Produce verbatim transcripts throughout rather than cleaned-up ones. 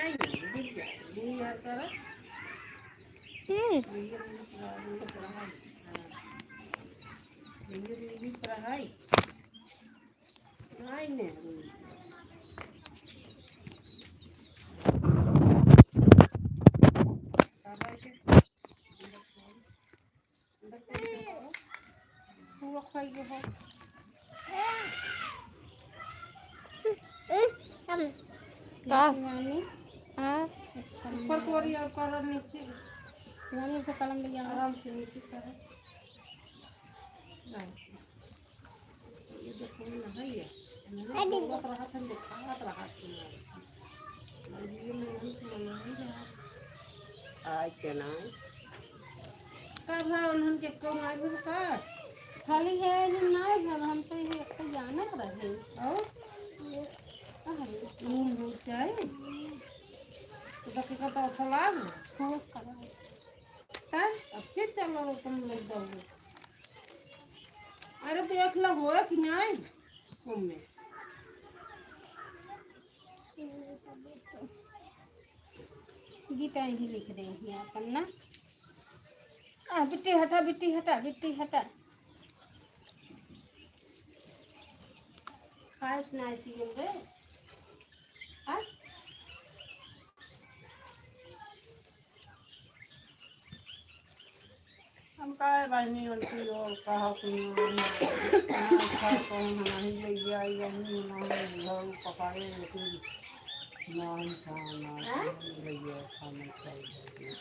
नहीं, गिर जाए, नहीं यार करा। हम्म। ये नहीं पढ़ाई, हाँ। ये नहीं पढ़ाई। नहीं, नहीं। का? नानी। हाँ। ऊपर को और ये कलर नीचे। नानी से कलम ले आओ। आराम से नीचे करो। नहीं। ये देखो ना, है ये। अरे। बोलत रहा था, दिखावत रहा था। आज के नाई। का भा उन्हन के कम आदमी का? खाली है जो नाई भा, हम तो ये एक तो जानत रहे। और? ये का है? नून हो चाहे? तो बाकी का तो फलाग। होश करा। तब अब फिर चलो तुम लोग दौड़ो। अरे देख लो हो कि नाई कम में। गीता ही लिख दे ही अपन ना। आ, बिट्टी हटा, बिट्टी हटा, बिट्टी हटा। खाइस ना पियम रे। आ? हम काहे बहिनी उनकी ओर कहा कि ना, ना, अच्छा, कौन हम नहीं ले गया, ये नहीं ना, हम घर पकाए, लेकिन ना, हम खाना, हाँ? नहीं ले गया, खाना चाहिए।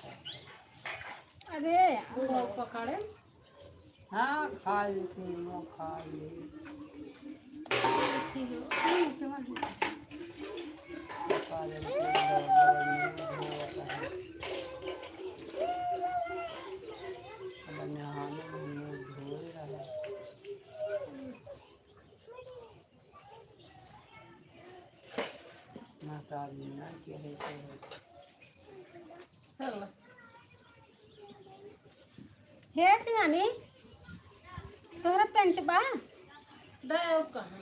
अरे, हम घर पकाए। हाँ, खा लेते हैं, वो खा ले। ना, का बिना के है, तो है। चल। हे शिवानी, तोहरा पेंट बा? दे, और कहाँ?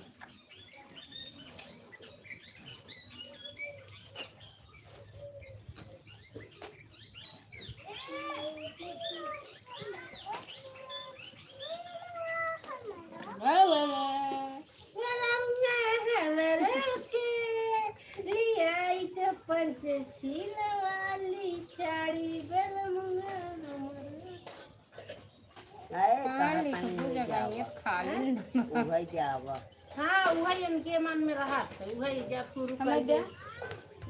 वाह, वाह, वाह। बलमुआ हमरो के लियाई तो पंचशील वाली साड़ी, बलमुआ हमरो। अरे, कहाँ कहाँ लिखबू तनी जगह जावा? ये खाली हैं? ना। उहै जावा। हाँ, उहै इनके मन में रहत है, उहै जब शुरू समझ करी, जा।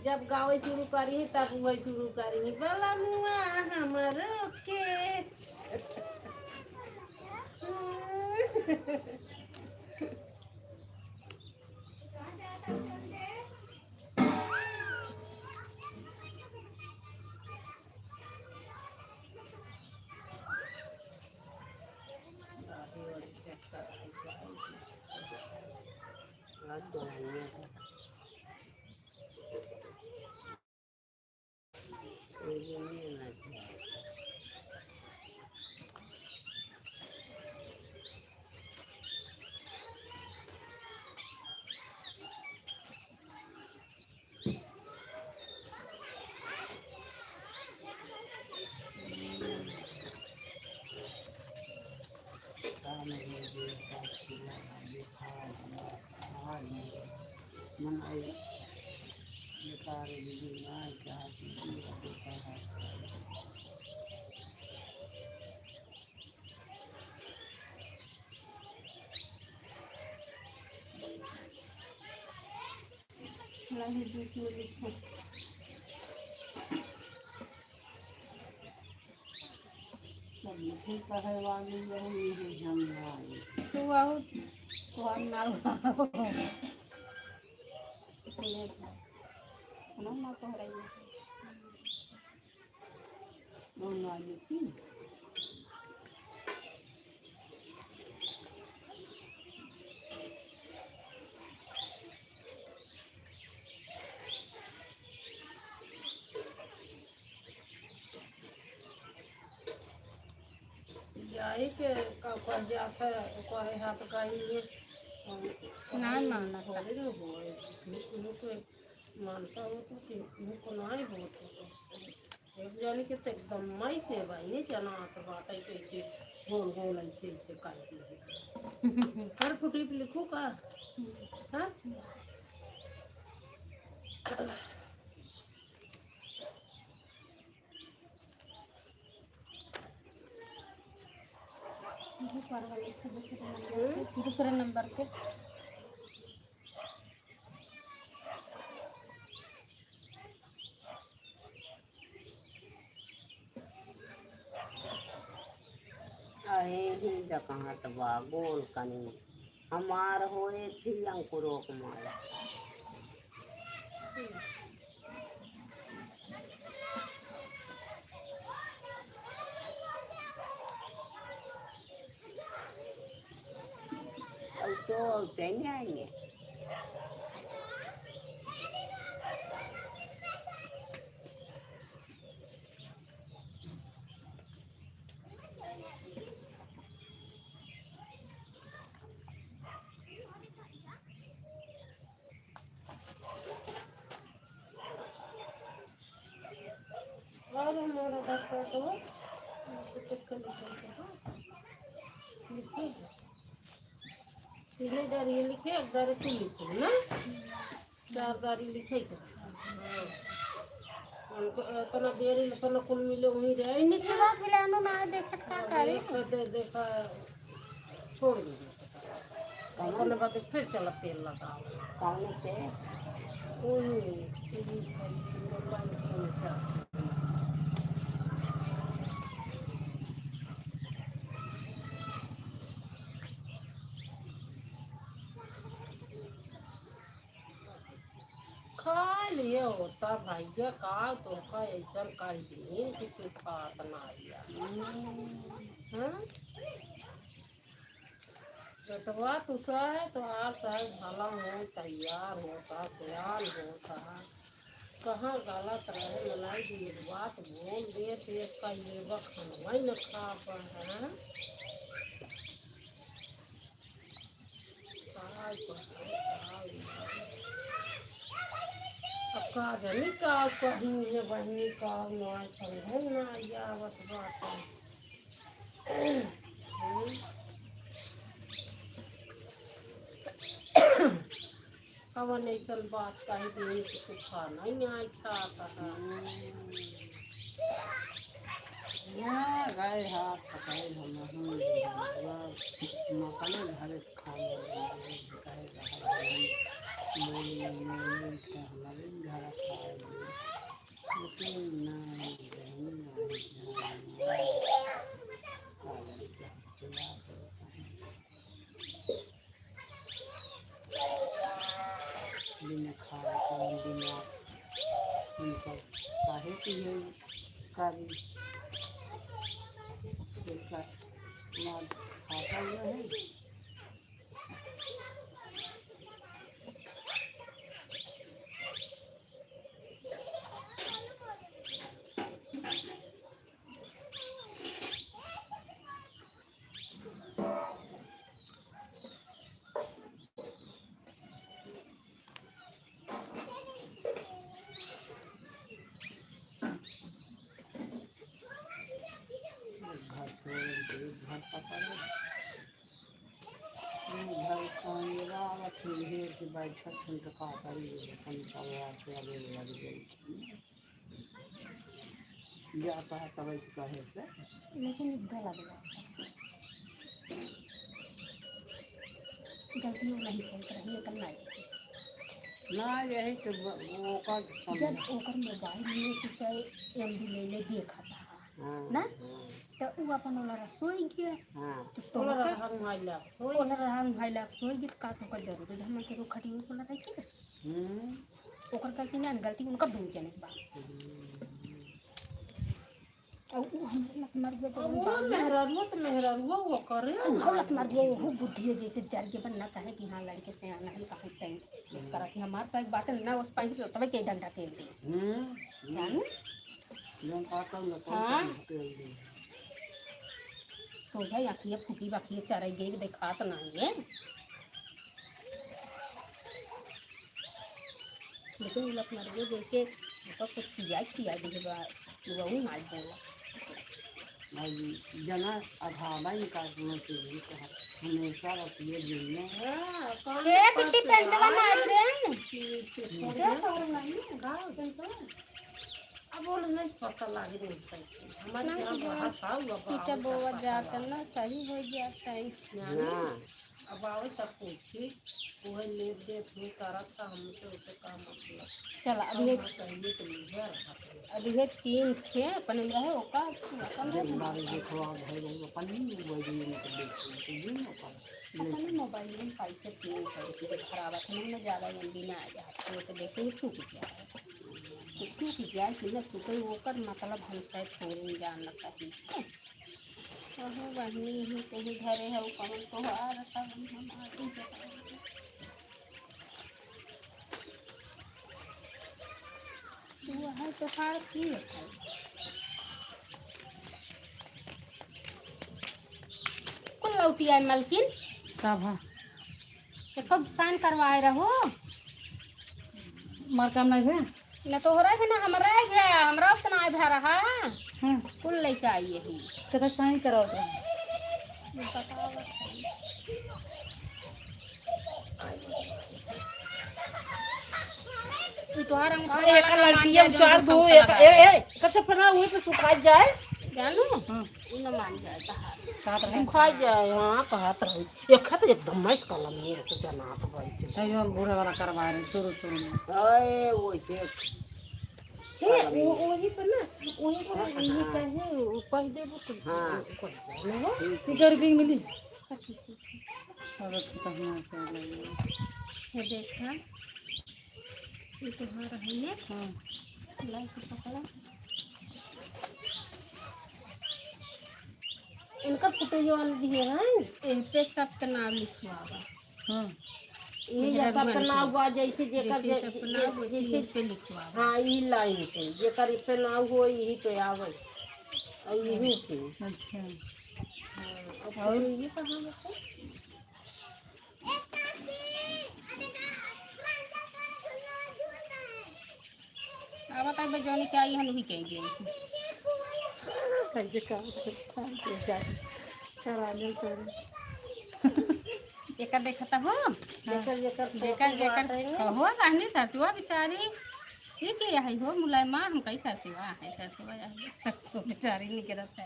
जब गावे शुरू करी, तब उहै शुरू करी, बलमुआ हमरो के। नहीं, बीच में लिखो। सब लिखे पढ़े वाली यही, यही हम ना आए। तू आऊ, तोहर ना आऊ। सुने था। सुनो ना तोहरा ये। जाए के का कर जात है, ओकरे हाथ का ही है। ना, ना, ना, थोड़े ना होए। झूठ, झूठ मानता हो तो कि झूठ ना के तो एकदम मई से बहिनी जनात बाटे, कैसे गोल गोल ऐसे ऐसे काट दी। हर फुटी पे लिखू का? हाँ? ये परवल एक ठो दूसरे नंबर पे, हम्म? दूसरे नंबर पे। अहे ही जकहत बा गोल कनी, हमार होए थी अंकुरो क माई। अब तो चले आएंगे। और हमारा बच्चा तो लिखे, तीनों दारी लिखे, एक दारी तू लिखे ना, चार दारी लिखे के। हाँ। उनको इतना देर इतना कुल मिले वहीं रहे, निचवा खिलानो ना देखत का करे। देखा, दे, देखा, छोड़ दे। कौन बात फिर चला तेल लगाओ। कौन से? वही, वही, वही, वही, वही। खा लिए होता भैया, का तोहका ऐसन कह दीन कि तू खात ना हिया। हम्म। हाँ? बेटवा तुसा है तो आप साहब भला हो, तैयार होता, सयान होता। कहाँ गलत रहे, मलाई जी एक बात बोल दे, तो इसका ये बखनवा ही न खा पड़ रहा है। का कही, का कही? अब का जानी का कही, ये बहिनी का नाय समझे ना आवत बात है। हम्म। कवन ऐसन बात कही कि एक तो खाना ही नहीं अच्छा आता है। हम्म। यहाँ गए हाथ पकड़े हम, हम मकले घरे खाने लगे, कहे बाहर गए, मोल, मोल, मोल, के हमारे घर खाए, लेकिन नहीं, नहीं, नहीं, नहीं, नहीं। बिना खाए कौन दिमाग उनका काहे की है कारी? इनका मार खाता हुआ है। घर छोड़ के घर पकड़। घर कौन आवत है, घेर के बैठत हैं तो का करी, अपन परिवार से आगे लग गई। जाता है तब ऐसे कहे से। लेकिन गलत बात है। गलती वो नहीं सही रही है, कल नहीं। ना, यही तो ब-, वो का जब समझ। ओकर मोबाइल में कुछ एमबी ले ले देखा था, हाँ, ना? हाँ। तो वो अपन ओला रसोई गया। हाँ। तो ओला तोहका, रहा भाई लाग सोई। ओला रहा भाई लाग सोई गया, तो का तोहका जरूरी है हमन से रो खटी में ओला रह के? हम्म। ओकर का कि ना गलती उनका दूर जाने के बाद। हम्म। और वो हमरे लत मर गया, जब और हम वो बाहर मेहरारुआ तो मेहरारुआ वो करे और ना। लत मर गया, वो बुद्धि है, जैसे जर के बनना कहे कि हाँ, लड़के से आना है, कहाँ टाइम इस तरह की हमार तो एक बात ना, उस पानी तो तबे के डंडा खेल दे। हम्म, हम्म। जानू? जौन काटल न, तौन हाँ। काटल खेल दे। सोझा आँखिए फूटी बाखिए चराई गई, देखात नहीं है। लेकिन लत मर गई, जैसे ओका कुछ पियाई, पियाई दे बा, वहू नाई बोला। भाई, जना अभावा इनका अपना चीज़ कहा, हमेशा रखिए दिन में। हाँ, कौन ए, पास कुट्टी से पेंचवा ना आया? दे। कि, कि क्या कर रही है? गाँव पेंचवा? अब वो नहीं पता लागे नहीं पैसे। हमारे ना, यहाँ कि जो बाहर था, वो ईटा बाहर बोआ का जाता पता ना, सही हो जाता है। ना। अब आवे तब पूछी, उहे लेत देत हुई करत त हमसे उसे का मतलब? चला, अब हम ये ना कहिए तो लीजिए रहा करिए। अब ये तीन ठे अपने में रहे, ओका अपन रहे, एक बार देखो, आप भाई लोग अपन ही मोबाइल में तो देखते हैं, तो यूं ना करो। अपने मोबाइल में पैसे तीन सौ रुपये खराब है, हमने ज्यादा एम बी ना आ जाए, तो, तो देखते हैं चुक जाए। तो चुक जाए कि ना चुके, ओकर मतलब हम शायद थोड़ी जान लगता है। अहो बहिनी, इहू केहू धरे हउ, कवन तोहार, तब हम आगे के। तू है तोहार की होता है? कुल लौटी आए मलकिन। का भा? एको साइन करवाए रहो। मार काम नहीं है? न तोहरा है, न हमरा है, हमरा से ना भा रहा। हाँ। कुल लइके आई यही। कतक साइन करावत रहे? बतावत है। ई तोहार अंगूठा अरे, वाला एक का लड़किया मांझा उचार जौन दो, एक, लगा ए, है। ए, कैसे पना हुए पे सुखा जाए? जानू? हाँ। ई न मान जाए तहार। कहत रहे। सुखा जाए, हाँ, कहत रहे। एक हाथ एकदम मैस कलम में ऐसे जनात बाई छे। तैयो हम बूढ़े वाला करवा रहे शुरू शुरू में। अरे, वो से ए, वो, वही पर ना, वही पर हाँ, यही हाँ। कहे, वो कह देबो तो हाँ। वो कह देबो, हो? ठीक, ठीक। गर्मी मिली। अच्छा, अच्छा, अच्छा। और अब तो कहाँ से आ गई? ये देखा, ये तो हाँ रही है। हाँ। लाइट पकड़ा। इनका फुटेज वाला दिए हैं। एह पे सबके नाम लिखवावा। हाँ। ये मेहरा जैसा रुआ पे नाव लिखवावा। बा, जैसे जेकर जैसे जे-, सबके जे-, नाव, वैसे जैसे, यही पे लिखवावा। हाँ, यही लाइन पे, जेकर पे नाव हो, यही पे आवे। और यही पे। अच्छा। हाँ, अब और? फिर ये कहाँ बता? अब बताइए, जौन क्या ये हन, वही कह गए। कैसे काम करता है, कैसे करा ले करे। एकर देखता हो? हाँ। जेकर, जेकर जेकर, फोटो जेकर बाटे ना। कहो, बहनी सरतुआ बेचारी। ये के है हो, मुलायमा, हम कही सरतुआ है, सरतुआ है। तो बेचारी नहीं करत है।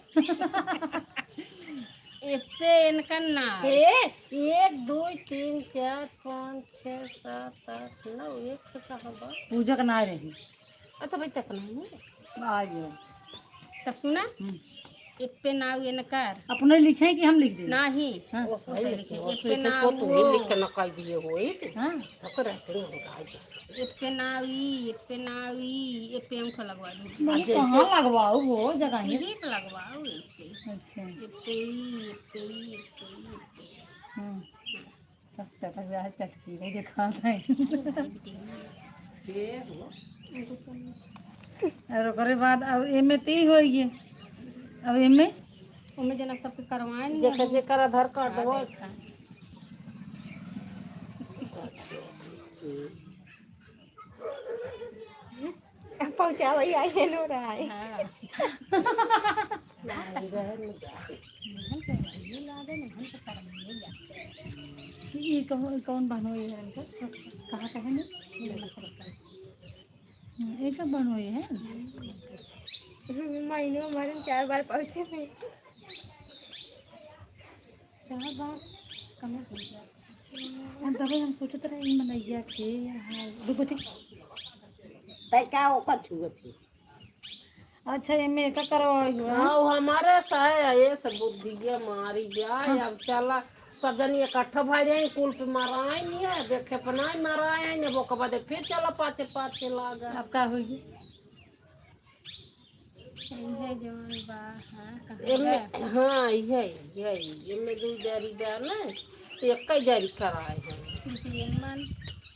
एते इनका ना। ए, एक, दो, तीन, चार, पाँच, छः, सात, आठ, नौ, एक तो कहाँ बा? पूजा का ना रही। अ, तब तक नहीं है। आ गया। तब सुना? हम्म। एप्पे नाव एनकर। अपने लिखे कि हम लिख दें? नाही। हाँ। ओ, ओसे सही लिखे। लिखे। एप्पे नाव वो। लिख के नकाई दिए होई। हाँ। सब रहते हैं हम गाय के। एप्पे नाव ई, एप्पे नाव ई, एप्पे अंगूठा लगवा दो। नहीं, अच्छा, कहाँ ऐसे? लगवाओ वो जगह है? यही पे लगवाओ ऐसे। अच्छा। एप्पे ई, एप्पे ई, एप्पे ई, एप्पे ई। हाँ। सब चटक जाए, चटकी नहीं दिखात है। और ओकरे बाद अब एमे ती होइए। अब एमे? ओमे जना सबके करवाए नहीं जेकर, है। जेकर आधार कार्ड हाँ, हो। देखा। पहुँचावै आई है नो रहा है। हाँ। ये कौन, कौन बहनोई है इनका? कहाँ का है ना? हम्म, एक बहनोई है। महीने में हमारे चार बार पहुँचे थे। चार बार कमर हो गया। हम तबे हम सोचत रहे, ई मनैया के, हाँ, रुको, ठीक। तै का ओकर छुअत है? अच्छा, एमे का करवाई हुआ? हाँ, वो हमारे से है, ये सब बुद्धिया मारी जाए। हाँ। अब चला, सब जनी इकट्ठा भा जाए, कुल पे मराए नहीं है, देखे पर नहीं मराए हैं, अब ओकर बाद फिर चला पाछे पाछे लागा। अब का होई? इहे जौन बा, हाँ, कहाँ एमे, बा? हाँ, इहे, इहे, एमे दू जारी बा ना, तो एक ही जारी कराए हैं। तुलसी एमन,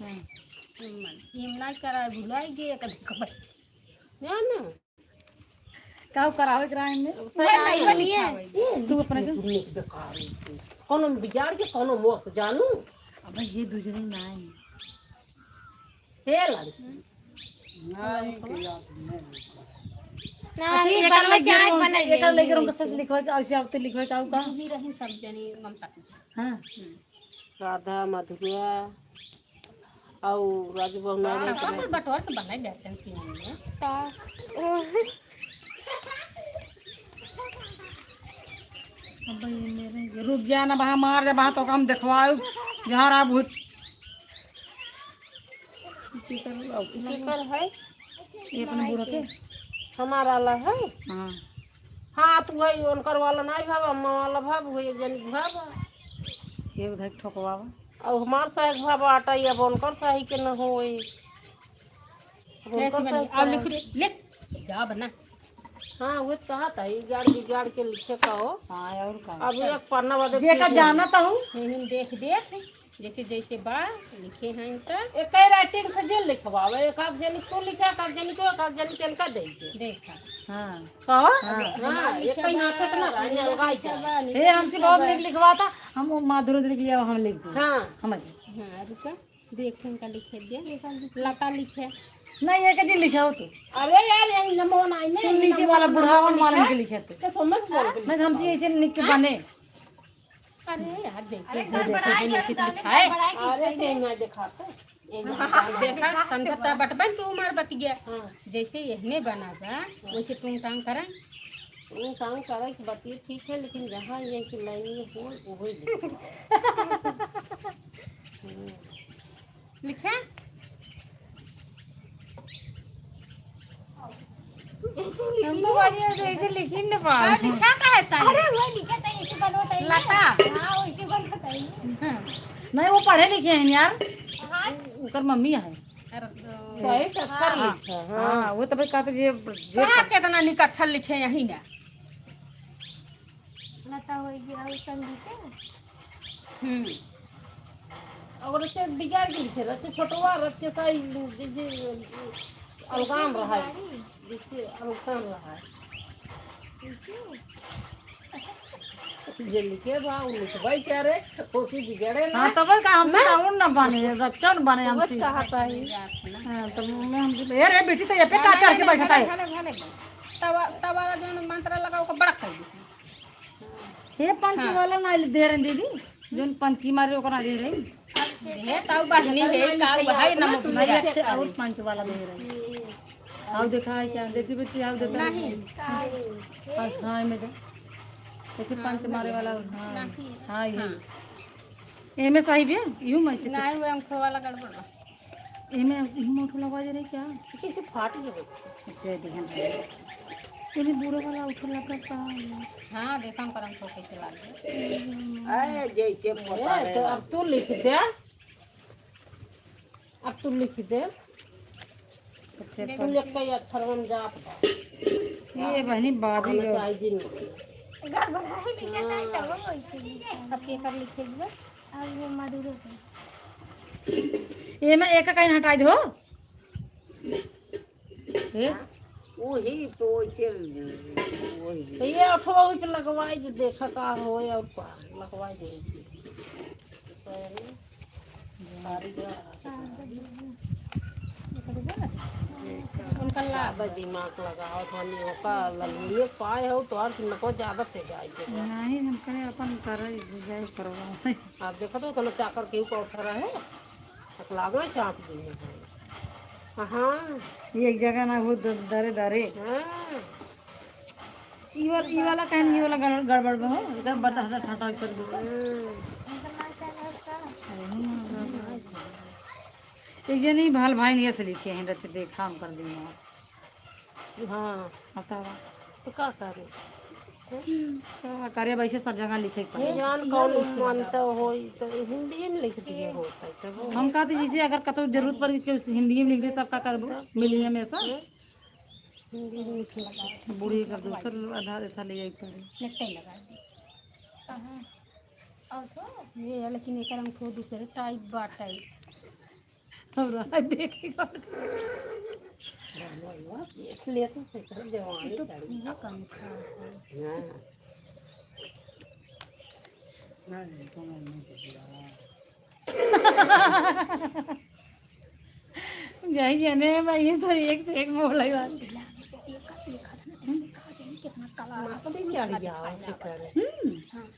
हाँ। एमन, एम ना कराए, भुलाई गए, कभी कभार। जानो? का करावे के रहा एमे? अब वही सही नहीं आई बनिए। तू अपने के? तू निक बेकार है तू। कौनो बिगाड़ के कौनो मोस जानू? अब ये दू जने ना आई। हे लड़की, नहीं, कोई बात नहीं। ना, अच्छा, ये एकर बन लगे जाए, रोम से, बन जाए, एकर लगे रोम से लिखवा के, ऐसे आप तो लिखवा के आऊ का? दू ही रही सब जनी ममता की। हाँ। हम्म। राधा, मधुरा, अउ राजू बबुआ हाँ, नहीं सब बटोर के बनाई जाते हैं सीने में। अब ये मेरे, ये रुक जा ना, वहाँ मार दे, वहाँ तो हम देखवाओ, जहाँ रहा भूत। केकर है? ये अपने बूढ़ा के? हमारा वाला है? हाँ। हाँ, तो वही उनकर वाला नहीं भावा, अम्मा वाला भाव, वही एक जनी भावा। ये उधर ठोकवावा। और हमार सही भावा आटा, ये अब उनकर सही के न होई। अब उनकर सही अब लिख दे, लिख। जा बना। हाँ, वो तो कहा था, ये गाड़ बिगाड़ के लिखे का हो। हाँ, और का? अब एक पन्ना वाले जेका जाना तो हूँ। यही देख देख। जैसे, जैसे बा, लिखे हैं तो। एकै writing से जे लिखवावे, एक आध जनी तू लिखे, एक आध जनी तू, एक आध जनी तेनका दे दे। देखा। हाँ। कहो? हाँ। हाँ, एक कहीं हाथ तक ना रहे, अलगाई जा। ए, हमसे बहुत नीक लिखवा था, हम वो माधुरी लिख लिया, हम लिख दिए। हाँ। हम आगे। हाँ, रुका। देख, इनका लिखे दे। लता लिखे। नहीं, ये के जी लिखे हो तू? अरे यार, यही नमो ना, नहीं, तुम नीचे नमो वाला ना बुढ़ावन लिखे। मारन के लिखे तू। के समझ बोल के नहीं, तो हमसे ऐसे लिख के बने। अरे यार, जैसे अरे, देखो, गड़बड़ाई जैसे जाता है, लिखा है। गड़बड़ाई की अरे, जाता है। तें ना दिखाते। ये हाँ, देखा, समझता बटबन के उमर बतिया। हाँ। जैसे ये हमें बना बा, वैसे टूंग टांग करें। टूंग टांग करें कि बतिया ठीक है, लेकिन जहाँ ये कि लाइन में हो, वही लिखा। हम्म। लिखे? हम तो बाजी ऐसे, ऐसे लिखी न पा। हाँ, लिखा का है ताई? अरे, वो लिखा ताई, ऐसे बनवत है। लता। हाँ, वैसे बनवत है। हाँ। नहीं, वो पढ़े लिखे हैं यार। हाँ। ओकर मम्मी है। अरे, तो सही से अच्छा हाँ। लिखा, हाँ। हाँ, वो तो भाई कहते जे, जे पढ़ा कितना निक अच्छा लिखे यही ना। लता होई गया, और संगीत है। हम्म। और रचे बिगाड़ के लिखे, रचे छोटवा, रचे साई, जैसे अलगाम रहा है, जैसे अलगाम रहा है। जे लिखे बा, उ लिखबाई क्या रे? ओसी बिगड़े ना। हाँ, तब का हमसे ना? राउंड ना बने, रच्चा न बने हमसे। कहा था ही। हाँ, तब मैं हमसे, ए रे बेटी, तो ये पे का चढ़ के बैठा था? भले, भले, भले। तवा, तवा जौन मंत्र लगाओ, ओकर बड़ा कर दी। हे पंच हाँ। वाला ना दे रहे दीदी, जोन पंची मारे ओकरा दे रहे। हे ताऊ बहनी है, काऊ है, ना मुझे भाई। एक और पंच वाला दे रहे। आओ देखा है क्या? देखी बेटी, आओ देखा है नहीं। क्या? हाँ, हाँ, मैं दे। देखी पंच मारे वाला, हाँ। नहीं। हाँ, ये। हाँ। एमे साहिब है, यूं मैं से कुछ। नहीं, वो अंखो वाला गड़बड़ बा। एमे यूं मोटू लगवा दे रहे क्या? कैसे फाट गए? अच्छा, देखन रहे। एमे बूढ़े वाला ऊपर लगा का है? हाँ, देखन करम तो कैसे लागे। हम्म। अरे, जैसे ए, पता तो रहे। अब तू लिख दे। अब तू लिख दे। तो फिर तू लिख के ये अक्षरवन जात बा। ये बहनी बाबी आना लो। चाहे जिन। गड़बड़ाई लिखे ताई तब वो इसीलिए। अब पेपर लिखे हुए। अब वो मधुरो के। ये मैं एक का कहीं हटाई दो। ए? वही तो वैसे, वही। तो ये अठवा वही पे लगवाई दे, देखा का होए और का लगवाई दे। उनका लाभ ज्यादा दिमाग लगाओ, हम ओका ललिए पाए हो तो और नको ज्यादा से जाए के बा। नहीं, हम कहे अपन करे, जाए करवाओ। आप देखो तो कोनो चाकर के ऊपर उठा रहे, लागे चाप दी है। हाँ। ये एक जगह ना हो द-, दरे दरे। हाँ। ई वाला, ई वाला कहन, ई वाला गड़-, गड़बड़ बा हो, एकदम बटा हटा ठाटा कर दो। हम्म। एक जनी भाल भाई नहीं से लिखे हैं, रच देखा हम कर दी। हाँ। बतावा। तो का करे? का करे, वैसे सब जगह लिखे के पड़े। जान कौन मानता होई, तो हिंदी में लिख दिए होता है, तब वो हम कहते जैसे अगर कतौ जरूरत पड़ के हिंदी में लिख दे, तब का करबो? मिली हमेशा। हम्म। हिंदी में लिखे। बूढ़ी कर दूसर आधा, आधा ले जाई पड़े। नेटे लगा दे। कहाँ? और तो? ये है, लेकिन एकर अंगूठो दूसरे टाइप बा टाइप। हमरा देखे का। देख ले तो, से कर जवानी तो चढ़ी। पूरा कम खा है। हाँ। नहीं, तो नहीं, नहीं, नहीं। यही जने भाई, ये तो एक से एक बोला ही बात। देखा, देखा था ना, देखा था ना, कितना कला है। माँ को भी क्या लिया, और क्या करे? हम्म। हाँ।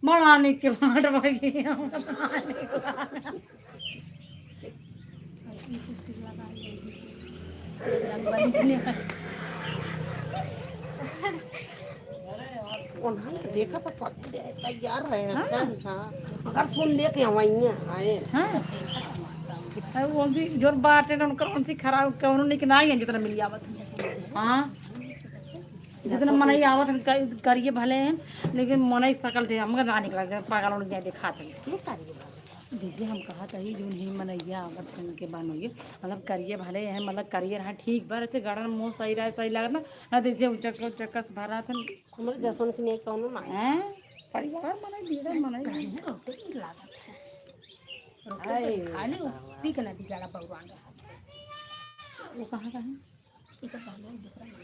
बड़ा निक के बाट भाई, हम तो बड़ा निक। उन्होंने देखा तो सब तैयार रहे हैं। हाँ। हाँ। अगर सुन ले के वहीं आए। हाँ। अरे वो भी जोर बाटे ना, उनकर कौन सी खराब, कौनो निक ना आई है जितना मिल आवत है। हाँ। जितना मनई आवत है, कर-, करिए भले हैं, लेकिन मनई सकल थे, हमका ना निकला, पागल होने जाए दिखाते हैं। जैसे हम कहा था, ये जो नहीं मनैया आवत है, उनके बानो ये, मतलब, करिए भले हैं, मतलब, करिए रहा, ठीक बा, ऐसे गड़न मुँह सही रहे, सही लागत ना, ना तो इसे उचक, उचक कस भरा था। हमरे जैसन के नहीं कौनो ना। हैं? परिवार मनई, लीडर मनई। कहीं ना रोते नहीं लागत है। रोते हाय, तो खाली बाबा। पी के ना बिगाड़ा भगवान रहा। वो कहाँ का है? ई तो कहले दूसरा नंबर।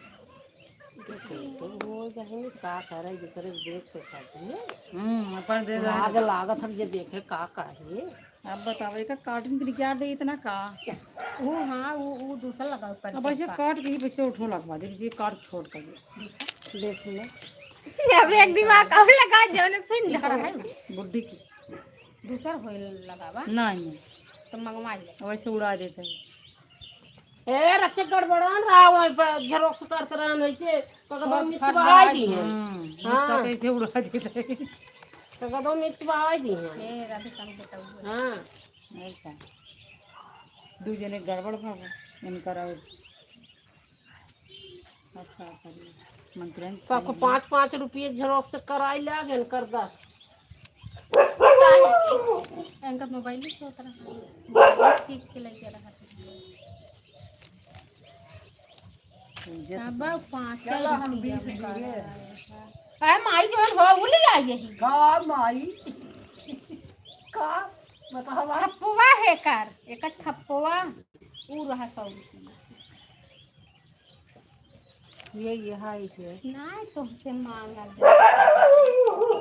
तो हो जाए, का करे, दूसरे के देख के कर दिए। हम्म, अपन दे दे। लाज लागत हम जे देखे का कहे। अब बताओ, एकर काटन के क्या दे इतना का? वो हाँ, वो, वो दूसरा लगा ऊपर अब से ऐसे का। काट के ही पैसे उठो लगवा दे, ये काट छोड़ कर दे। देख ले। अब एक दिमाग और लगा, जौन फिर एकर है ना? बुद्धि की। दूसर होए लगावा। नहीं। तो मंगवा ले। वैसे उड़ा देते हैं। ए, रच्चे गड़बड़ान रहा, वहीं पर xerox करत रहन, वैसे तो कदम सब मिस फट बहाई गया। दी है। हम्म, हाँ। तो कैसे उड़ा देते हैं। तो कदम मिस बहाई दी है। ए, राधे श्याम के तब। हाँ। और का? दू जने गड़बड़ भागो, इनकर और। अब का करी? मंत्रियन से सबको नहीं। पाँच पाँच रुपये xerox से कराई लागे न कर दस। एंकर मोबाइल ही छोट रहा। मोबाइल खींच के लेके रहा। पूजा तो अब पाँच चलो हम रुपया बीस में रुपये। का। अरे माई जवन हो, वो ले आई यही। का माई? का? बतावा। ठप्पवा है कर, एक ठप्पवा, ऊ रहा सौ रुपया। ये, ये है, ये। नाहीं, तुमसे मांगा जाए।